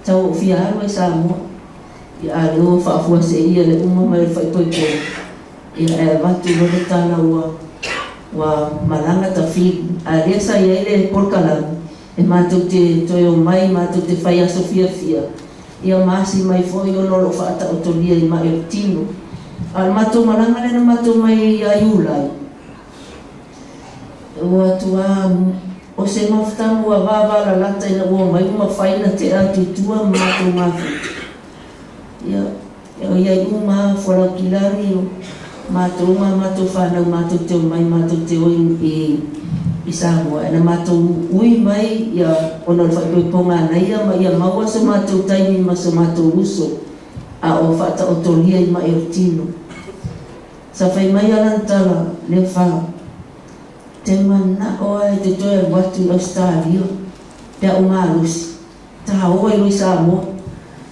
tau ou fia alu ai i Samoa. Ia a lea ua faafuaseia le uma mai o le faaipoipoga, ia ae avatu loa le tala ua ua malaga tafili. A lea sa i ai le polokalame e matou te toe omai matou te fai aso fiafia, ia ma asi mai foi ona o lo o faataotolia i mai o le tino. A o le matou malaga lea na matou mai ai ia Iulai, ua atu lava. O se mafutaga ua vavalalata ina ua omai ua mafai ona tea atu i tua ma matou mafuta. Ia, e ʻoiai uma lava Fualaukilagi o matou ma a matou fanau matou te omai matou te o i i Samoa, e na matou ui mai ia ona o le faaipoipoga a naia ma ia maua so matou taimi ma so matou uso a o faataotolia i maʻi o le tino. Sa fai mai a lana tala, Lefa, te manao a e te toe alu atu i Ausetalia pe a ou malosi, ta o ai loa i Samoa.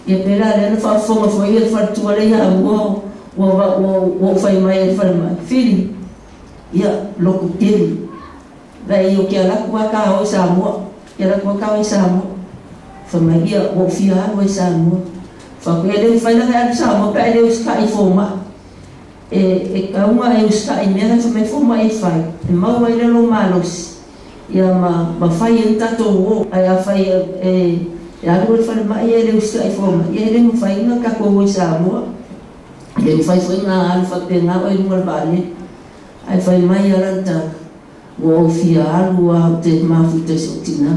Ia pela lea na faafofoga foi le faletua lea ia mua ua ua ou fai mai ai i le falemai, Fili, ia loku tele, Vai o ke ala aku a ka o i Samoa, ke ala aku a ka o i Samoa. Fai mai ia, ua ou fia alu ai i Samoa. Fai atu, e le mafai la ona e alu i Samoa pe a e le usitai i fomai. E, e kauga e usitai i mea na e fai mai fomai e fai, e maua ai lea lou malosi, ia ma, ma fai ai le tatou uo. Ae afai e, e, e alu oe i le falemai e le usitai i fomai, ia e le mafai ona tatou o i Samoa. E le mafai foi ona alu faapena oe i luga o le vaalele. Ae fai mai a lana tala, Ua ou fia alu a ou te mafuta i so'u tina.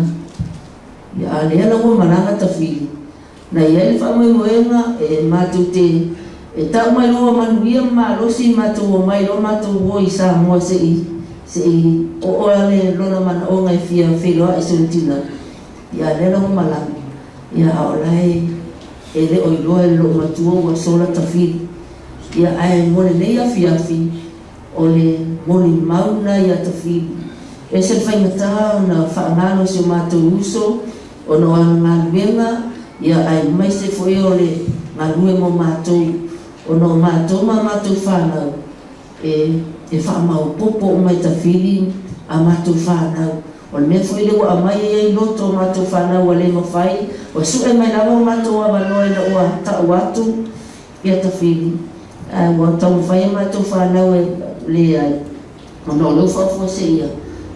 Ia a lea la ua malaga Tafili, na i ai le faamoemoega e matou te e tau mai loa ua manuia ma malosi matou omai loa matou o i Samoa se i se i oo a le lona manaoga e fia feiloai i sona tina. Ia a lea la ua malaga, ia a o la e e le o iloa e lo'u matua ua sola Tafili. Ia ae mo lenei afiafi, o le molimau lena ia Tafili. E ese le faigata ona faagalo i si o matou uso ona o ana galuega, ia aemaise foi o le galue mo matou, ona o matou ma a matou fanau e e faamaopoopo uma e Tafili a matou fanau. O le mea foi lea ua aumai ai loto o matou fanau ua le mafai, ua sue mai lava o matou avanoa ina ua tau atu Ia Tafili, ae ua taumafai a matou fanau e leai, ona o lea ua faafuaseia,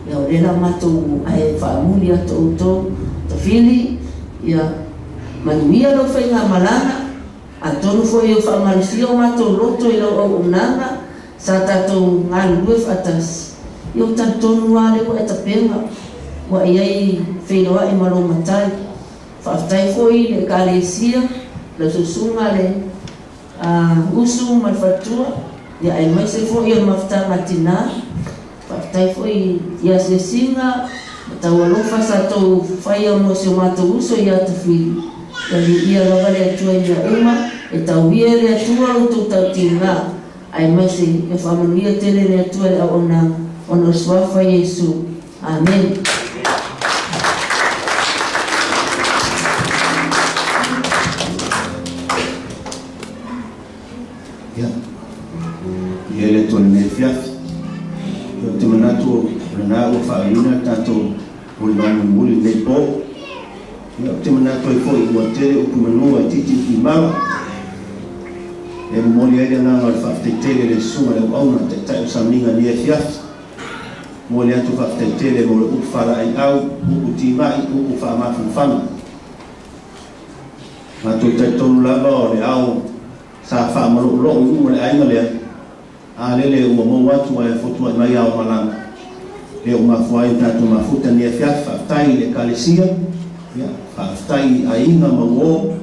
ia o lea la matou ae faamuli atu outou, Tafili, ia manuia lau faigamalaga, atonu foi ua faamalosia o matou loto i lau auaunaga sa tatou galulue faatasi, ia ua talitonu lava lea ua e tapena, ua e i ai feiloai ma lou matai. Faafetai foi i le Ekalesia, lau susuga le usu ma le faletua, ia aemaise foi o le mafutaga a tina. Faafetai foi i asiasiga ma taualofa sa tou faia mo si o matou uso ia Tafili. Ia viia lava le Atua i mea uma, e tauia e le Atua lo outou tautiga, aemaise ia faamanuia tele le Atua i le auaunaga ona o le Suafa Iesu. Amene. Ia, i ai le Atua i lenei afiafi. Ia, ou te manatu o lena ua faauiina le tatou molimau mulimuli i lenei po. Ia, ou te manatu ai foi ua tele upu i manu ae itiiti upu i mala. E momoli ai le agaga o le faafetai tele i le Susuga i le Auauna, Taitai o Sauniga i lenei afiafi. Momoli atu faafetai tele mo le upu faalaeiau, upu timai, upu faamafanafana. Matou talitonu lava o le ao sa faamaloulou i uma le aiga lea, a lele ua mou atu ae fotuai mai ao malaga. Lea ua mafua ai ona tatou mafuta i lenei afiafi. Faafetai i le Ekalesia, ia, faafetai i aiga ma uo,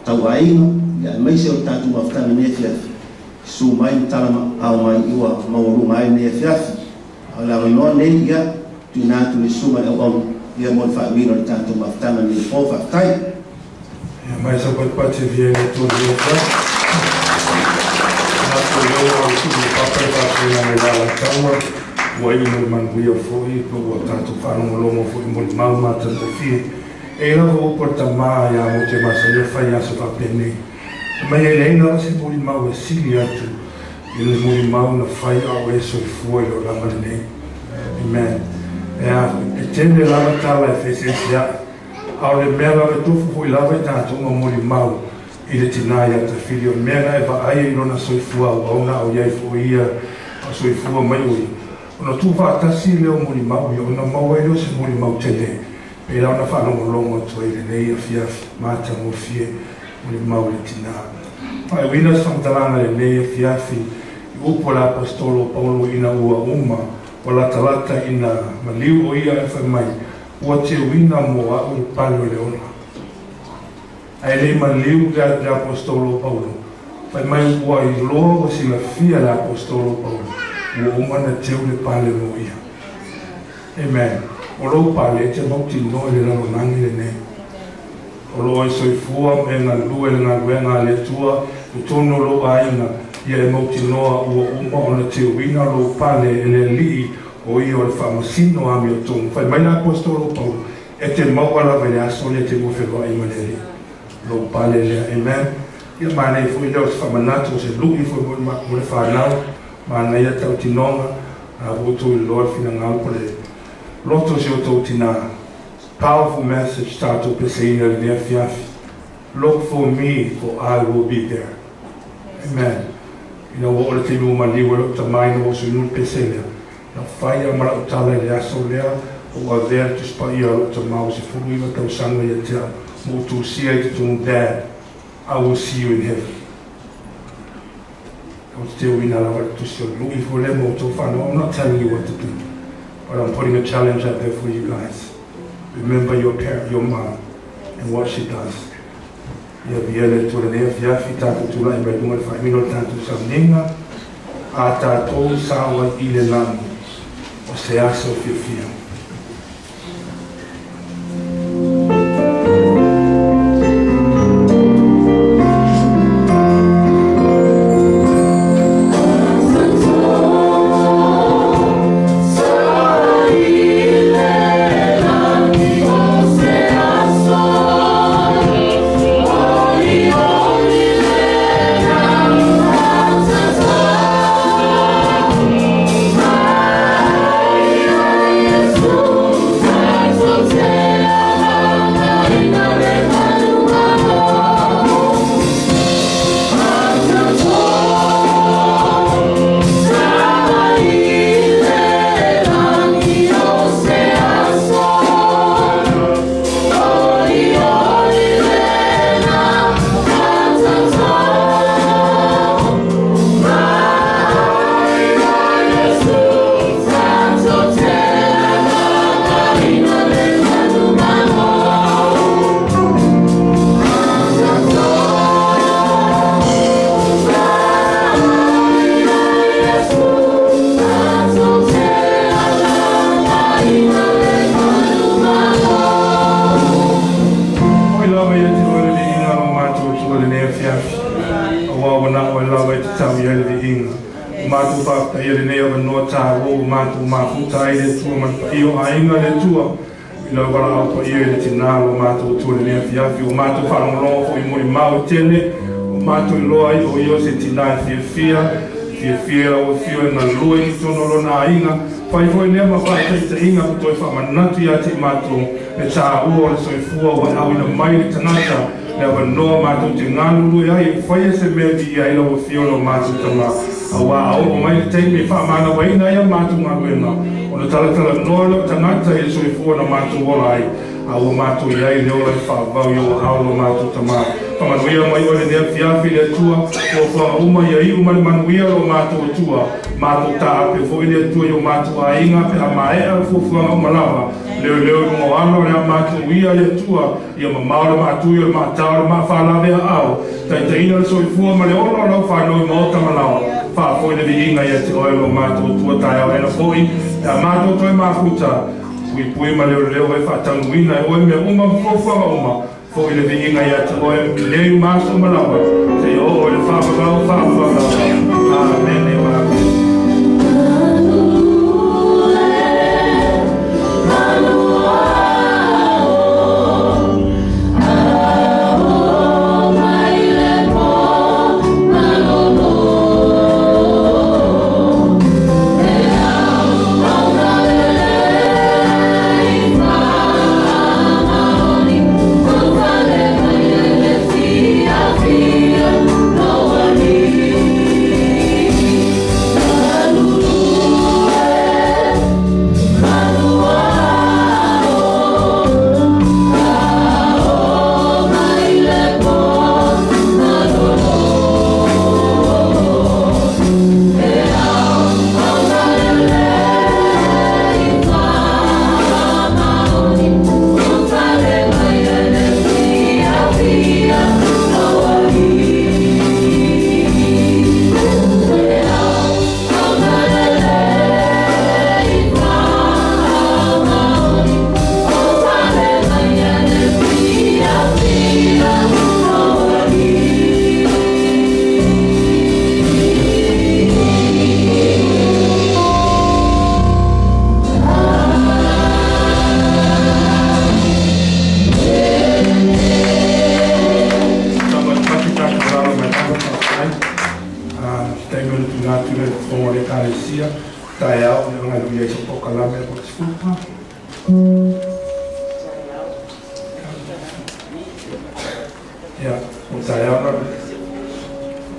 tau aiga, ia aemaise o le tatou mafutaga i lenei afiafi. Susu mai ma tala ao mai i ua maualuga ai lenei afiafi. A o le avanoa lenei, ia, tuuina atu i le susuga i le auauna, ia mo le faaiuina o le tatou mafutaga i lenei po. Faafetai. Ia mai sau patipati e via i le Atua i lenei afiafi. Matou leo au i le papa e faapena mai le Alataua, ua iu mo le manuia foi, pe ua tatou faalogologo foi i molimau matagofie. E i ai lava upu a le tama ia Motu e masani ona fai i aso faapenei. Fai mai e leai lava se molimau e sili atu i le molimau na fai a o e soifua i le olaga lenei. Amen. E a, e tele lava tala e feeseesea'i, a o le mea lava e tofu foi lava i tatou ma molimau i le tinā ia Tafili, o le mea na e vaai ai i lona soifua auauna a o i ai foi ia a o soifua mai o ia, ona tuufaatasi lea o molimau ia ona maua ai lea o se molimau tele. Pei la ona faalogologo atu ai i lenei afiafi matagofie molimau i le tina. Faaiuina se faamatalaga i lenei afiafi i upu a le Aposetolo o Paulo ina ua uma Ua latalata ina maliu o ia ae fai mai, Ua teuina mo a'u le pale o le ola. Ae le i maliu le le Aposetolo o Paulo, fai mai ua iloa ua silafia le Aposetolo o Paulo, ua uma ona teu le pale mo ia. Amen. O lou pale e te mautinoa i le lalolagi lenei. O lo o e soifua ma e galulue i le galuega a le Atua i totonu o lou aiga, ia e mautinoa ua uma ona teuina lou pale e le Alii o ia o le faamasino amiotonu. Fai mai le Aposetolo o Paulo, E te maua lava i le aso lea e te lua feloai ma le Alii lou pale lea. Amen. Ia manaia foi lea o se faamanatu, o se lui foi mo le fanau, manaia tautinoga, a ua outou iloa le finagalo po le loto o si outou tina. Powerful message tatou peseina i lenei afiafi. Look for me for I will be there. Amen. Ina ua oo le taimi ua maliu ai lou tama ina ua ou suinuu le pese lea, na fai lava ma lau tala i le aso lea ua ou avea le Tusi Paia a lou tama ua 19 tausaga ia te au ma ou tusia i totonu Dad, I will see you in heaven. Ou te teuina lava le tusi o le lui foi lea mo outou whanau. I'm not telling you what to do, but I'm putting a challenge out there for you guys. Remember your parent, your mom, and what she does. Ia via le Atua lenei afiafi tatou tulai mai luga le faaiuina o le tatou sauniga, a tatou sao ai i le lagi o se aso fiafia. Oi lava ia te oe le viiga o matou Atua i lenei afiafi, aua ua na oe lava e tatau i ai le viiga. Ua matou faafetaia lenei avanoa taua ua matou mafuta ai le Atua ma le paia o aiga le Atua i lau valaau paia i le tina o lo matou Atua i lenei afiafi. Ua matou faalogologo foi i molimau e tele ua matou iloa ai o ia o se tina e fiafia, fiafia i lau afio e galue i totonu o lona aiga. Fai foi lea ma faataitaiga ma toe faamanatu ia te i matou le taua o le soifua ua e auina mai i le tagata le avanoa matou te galulue ai e faia se mea e viia ai lau afio lo matou tama aua a oo mai le taimi e faamanavaina ai a matou galuega ona talatalanoa lea o tagata i le soifua na matou ola ai a ua matou i ai le ola e faavavau i ou aao lo matou Tama. Faamanuia mai oe lenei afiafi, le Atua, fuafuaga uma ia iu ma le manuia lo matou Atua. Matou taape foi le Atua i o matou aiga pe a maea le fuafuaga uma lava. Leoleo i luga o alo le a matou ia le Atua, ia mamao le maatui o le maatao o le maafalave aao. Taitaiina le soifua ma le ola o lau fanau i maota ma laoa. Faafoi le viiga ia te oe lo matou Atua taeao aena foi pe a matou toe mafuta. Puipui ma leoleo e faataunuuina e oe mea uma ma fuafuaga uma, foi le viiga ia te oe nei ma aso uma lava, seia oo i le faavavau faavavau lava. Amene ma amene. atu lea i le fofoga o le Ekalesia, taeao e galulue ai se polokalame po o le 14. Ia, o taeao la,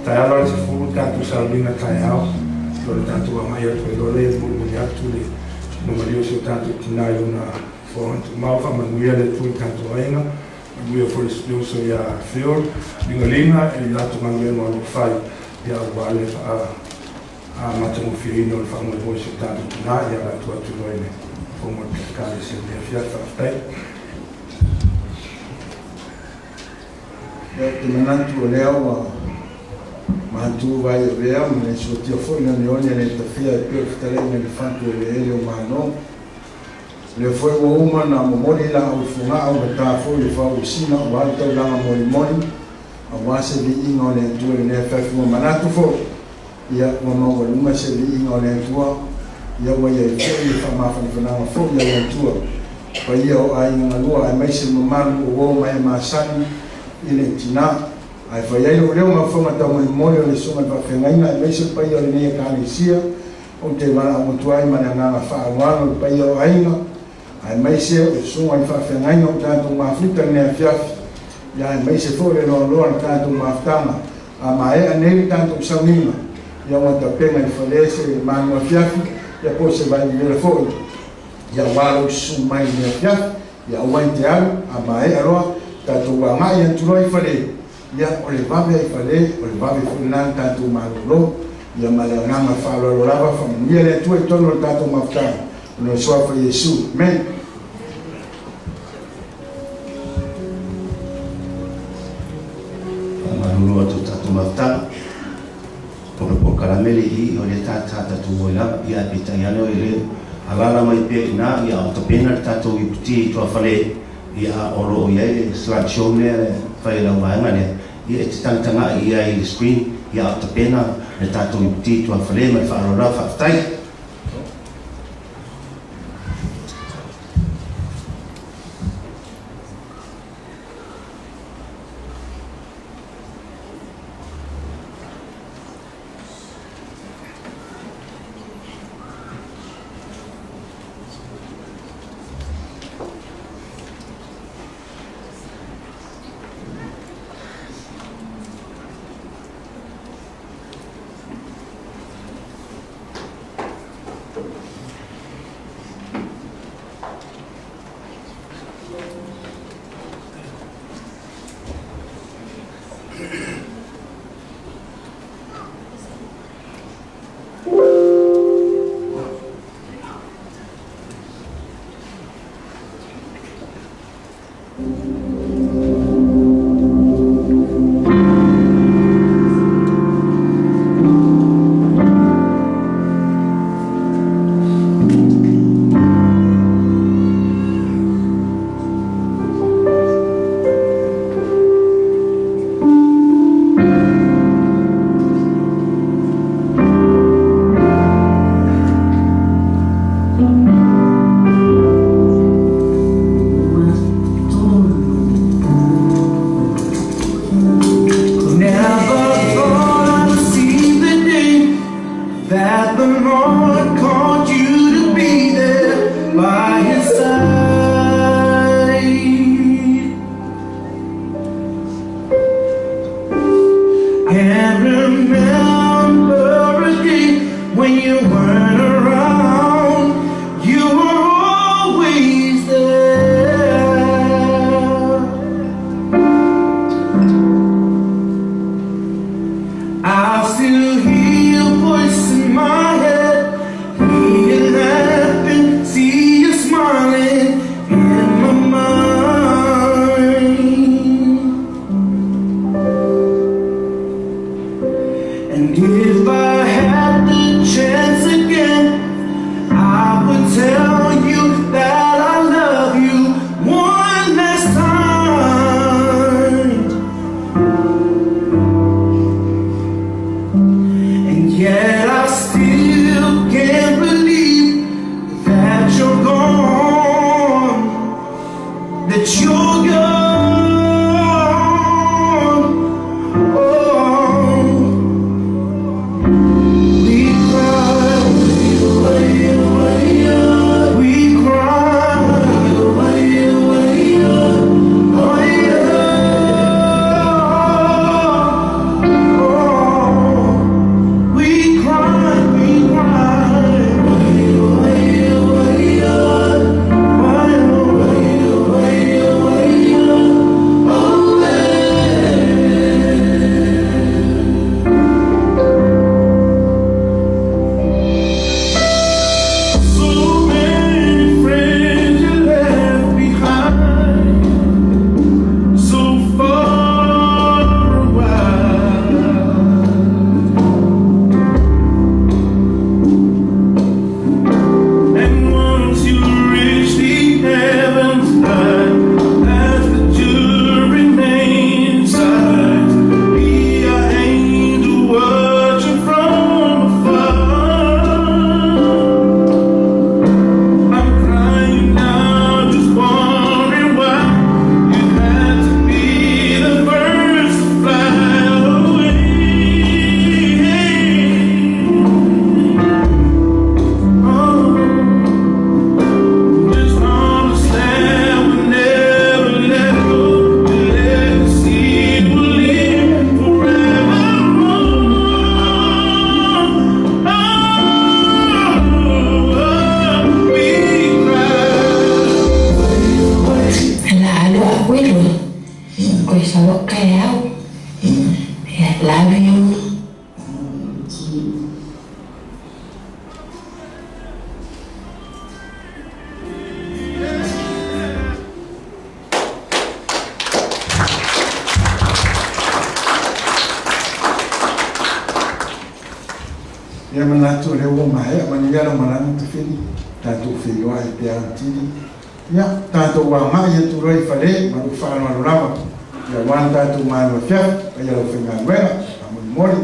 taeao la le 10 tatou sauniga taeao, o le tatou agai atu ai loa lea e mulimuli atu le logomalie o si o tatou tina i lona fofoga tumau. Faamanuia le Atua i tatou aiga, manuia foi le uso ia Phil Ligaliga i le latou galuega o lo o fai, ia aua le faa matagofieina o le faamoemoe o si o tatou tina, ia ala atu atu loa i le fofoga o le Ekalesia i lenei afiafi. Faafetai. Ia, ou te manatu o lea ua matu vai avea ma le suatia foi na oneone a le tafea e pei o le fetalaiga i le fatu eleele o Malo. O lea foi ua uma na momoli laau i Fogaa ua ta foi le fauusina aua le taulaga molimoli aua se viiga o le Atua i lenei afiafi. Ua manatu foi ia ua maualuga se viiga o le Atua, ia ua i ai foi le faamafanafanaga foi a le Atua paia o aiga galua aemaise le mamalu o uo ma e masani i le tina. Ae fai ai lou leo ma fofoga taumolimoli o le Susuga i le Faafeagaiga aemaise le paia o lenei Ekalesia, ou te valaau atu ai ma le agaga faaaloalo i le paia o aiga aemaise o le Susuga i le Faafeagaiga o tatou mafuta i lenei afiafi, ia aemaise foi le loaloa o le tatou mafutaga. A maea nei le tatou sauniga, ia ua tapena i fale se manu afiafi, ia po o se vaivevela foi, ia aua lou susu mai i lenei afiafi. Ia aua e te alu, a maea loa, tatou agai atu loa i fale, ia o le vave i fale, o le vave foi lena na tatou malolo. Ia ma le agaga faaaloalo lava, faamanuia le Atua i totonu o le tatou mafutaga, ona o le Suafa Iesu. Amene. Faamalulu atu i tatou mafutaga, o le polokalame lenei o lea ta tatou oi lava, ia ae peitai ane e le alaala mai pea i ina, ia a o tapena le tatou iputi i tuafale, ia a o lo o i ai le slide show lea e fai e lau vaega lea, ia e te tagatagai i ai i le screen, ia a o tapena le tatou iputi i tuafale ma le faaaloalo lava, faafetai. Love you. Ia manatu o lea ua maea manuia lau malaga Tafili, tatou feiloai pea atili. Ia, tatou agai atu loa i fale ma lou faaaloalo lava, ia aua le tatou malu afiafi, paia lau faigaluega, faamolemole.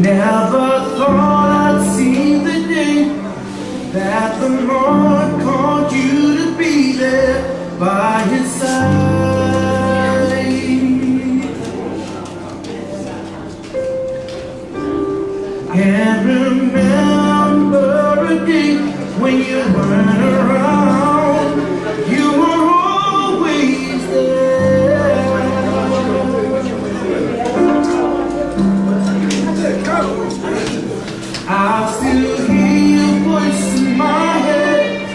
Never thought I'd see the day that the Lord called you to be there by his side. Can't remember a day when you weren't around. You were always there. I still hear your voice in my head.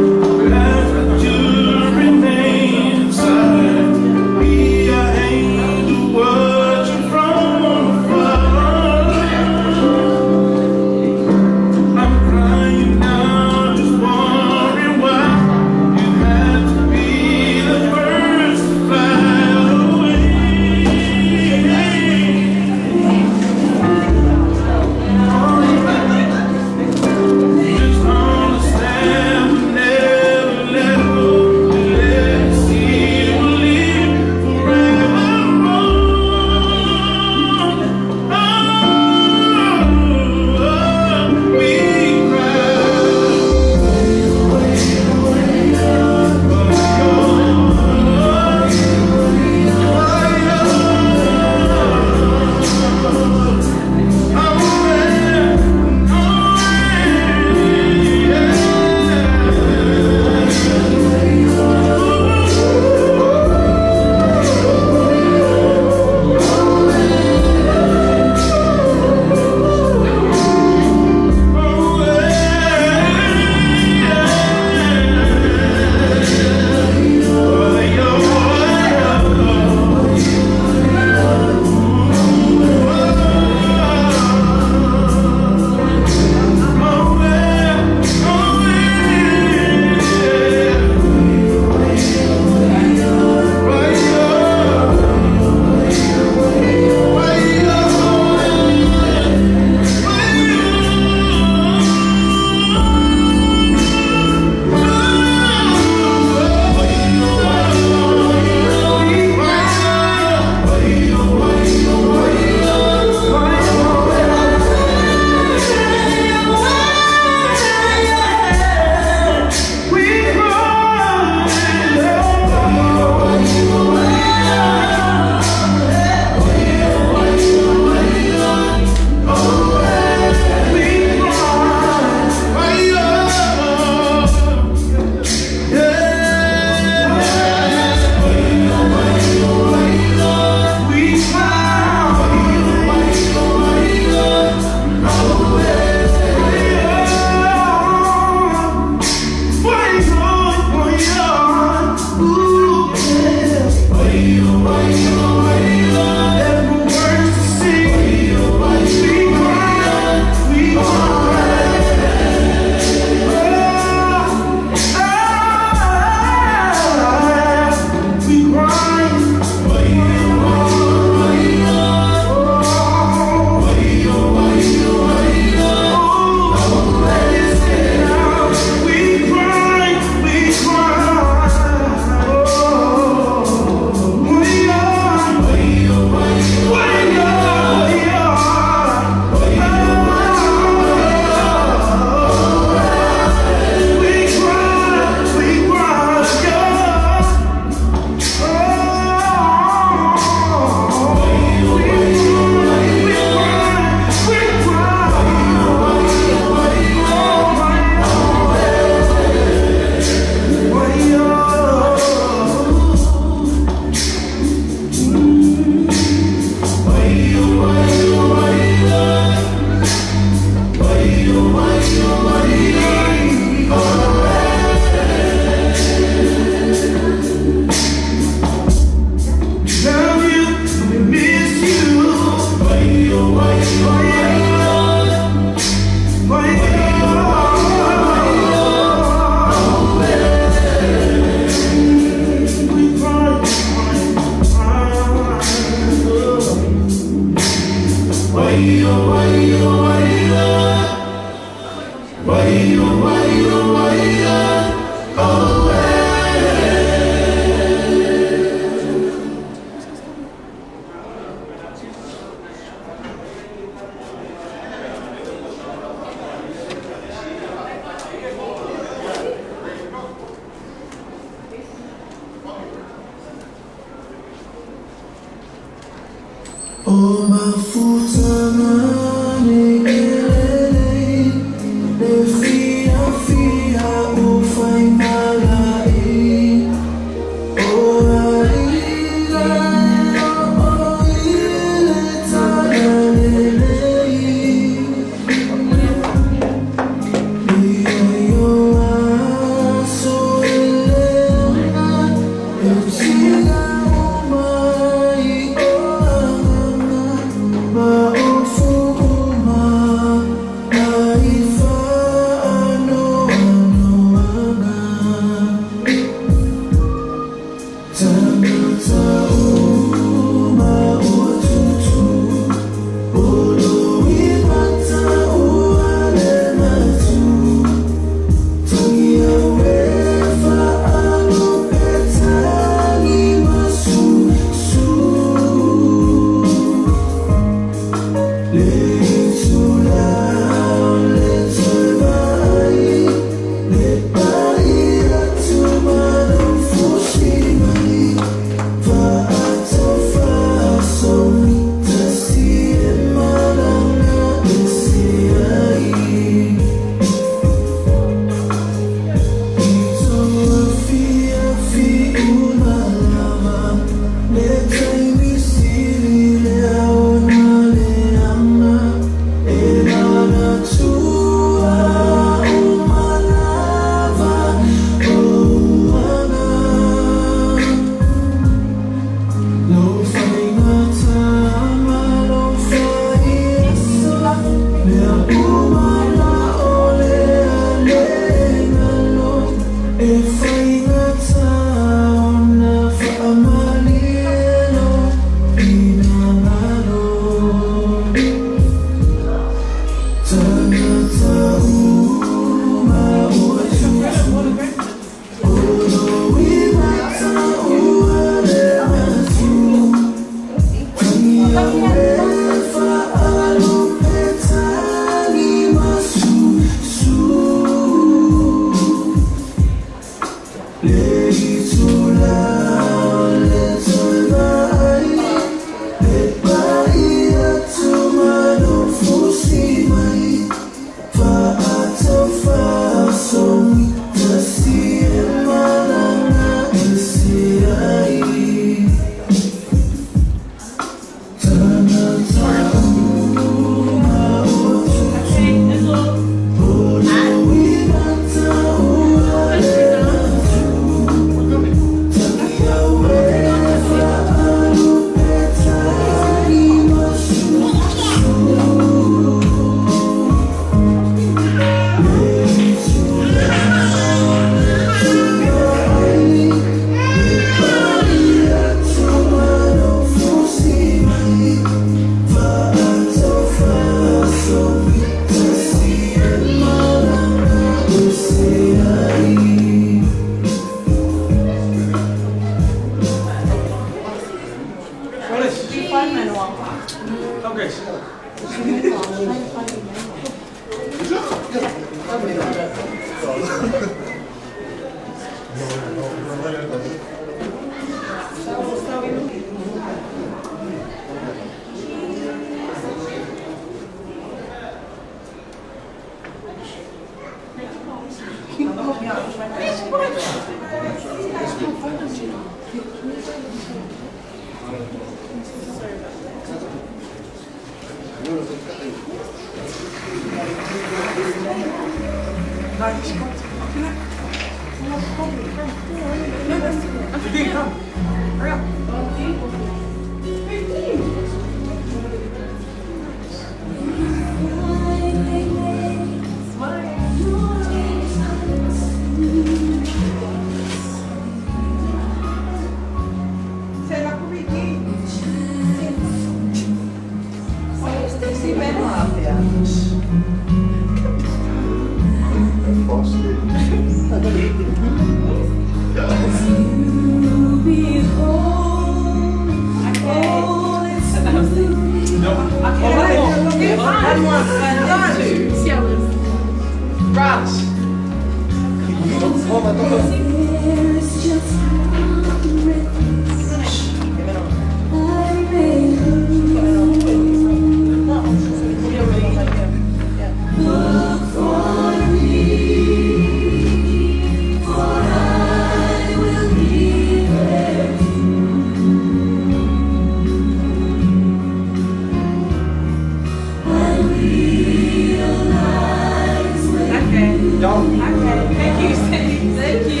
Thank you.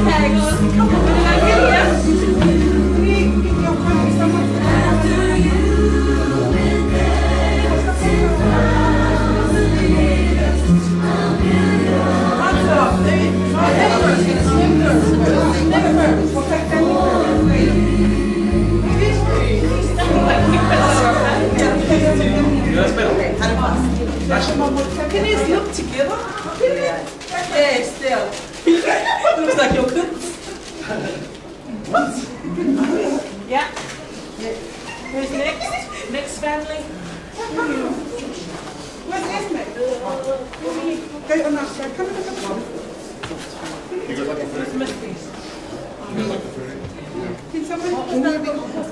Hang on. Come on, Can you look together? Yeah, still. Looks like your kids. What? Yeah. Who's next? Next family? Where's Esme? Go on that side. Come and look at the Who's Misty's? Can somebody put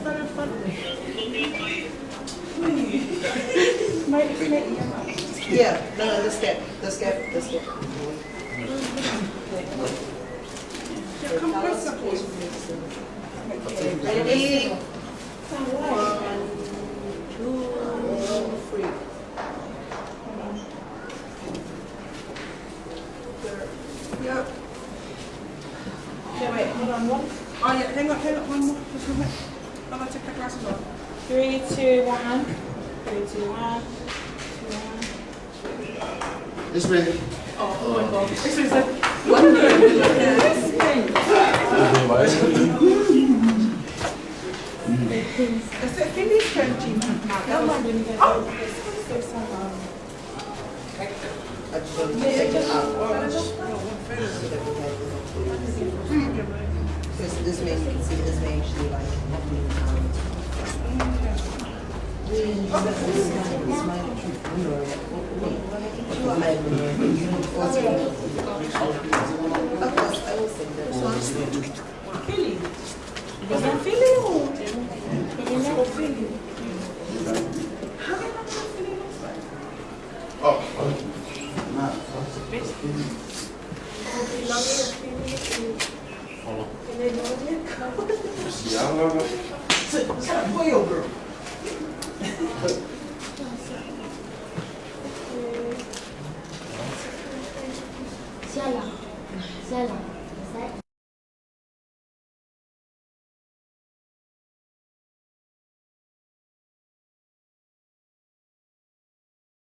that in front of me? Yeah, no, this gap, this gap, this gap. Come closer, please. Ready? 1, 2, 3. Yeah. Okay, wait, hold on, one. Oh yeah, hang on, one more. Just one minute. I'm gonna take the glasses off. 3, 2, 1. 3, 2, 1. 2, 1. This way. Oh my God. This is like, what? Is that Finnish French? Oh, I just want to take it out. Because this man, you can see this man actually like Philly. Was that Philly or? Philly. How do you know what Philly looks like? Oh. Is that a boy or girl? Siala. Siala.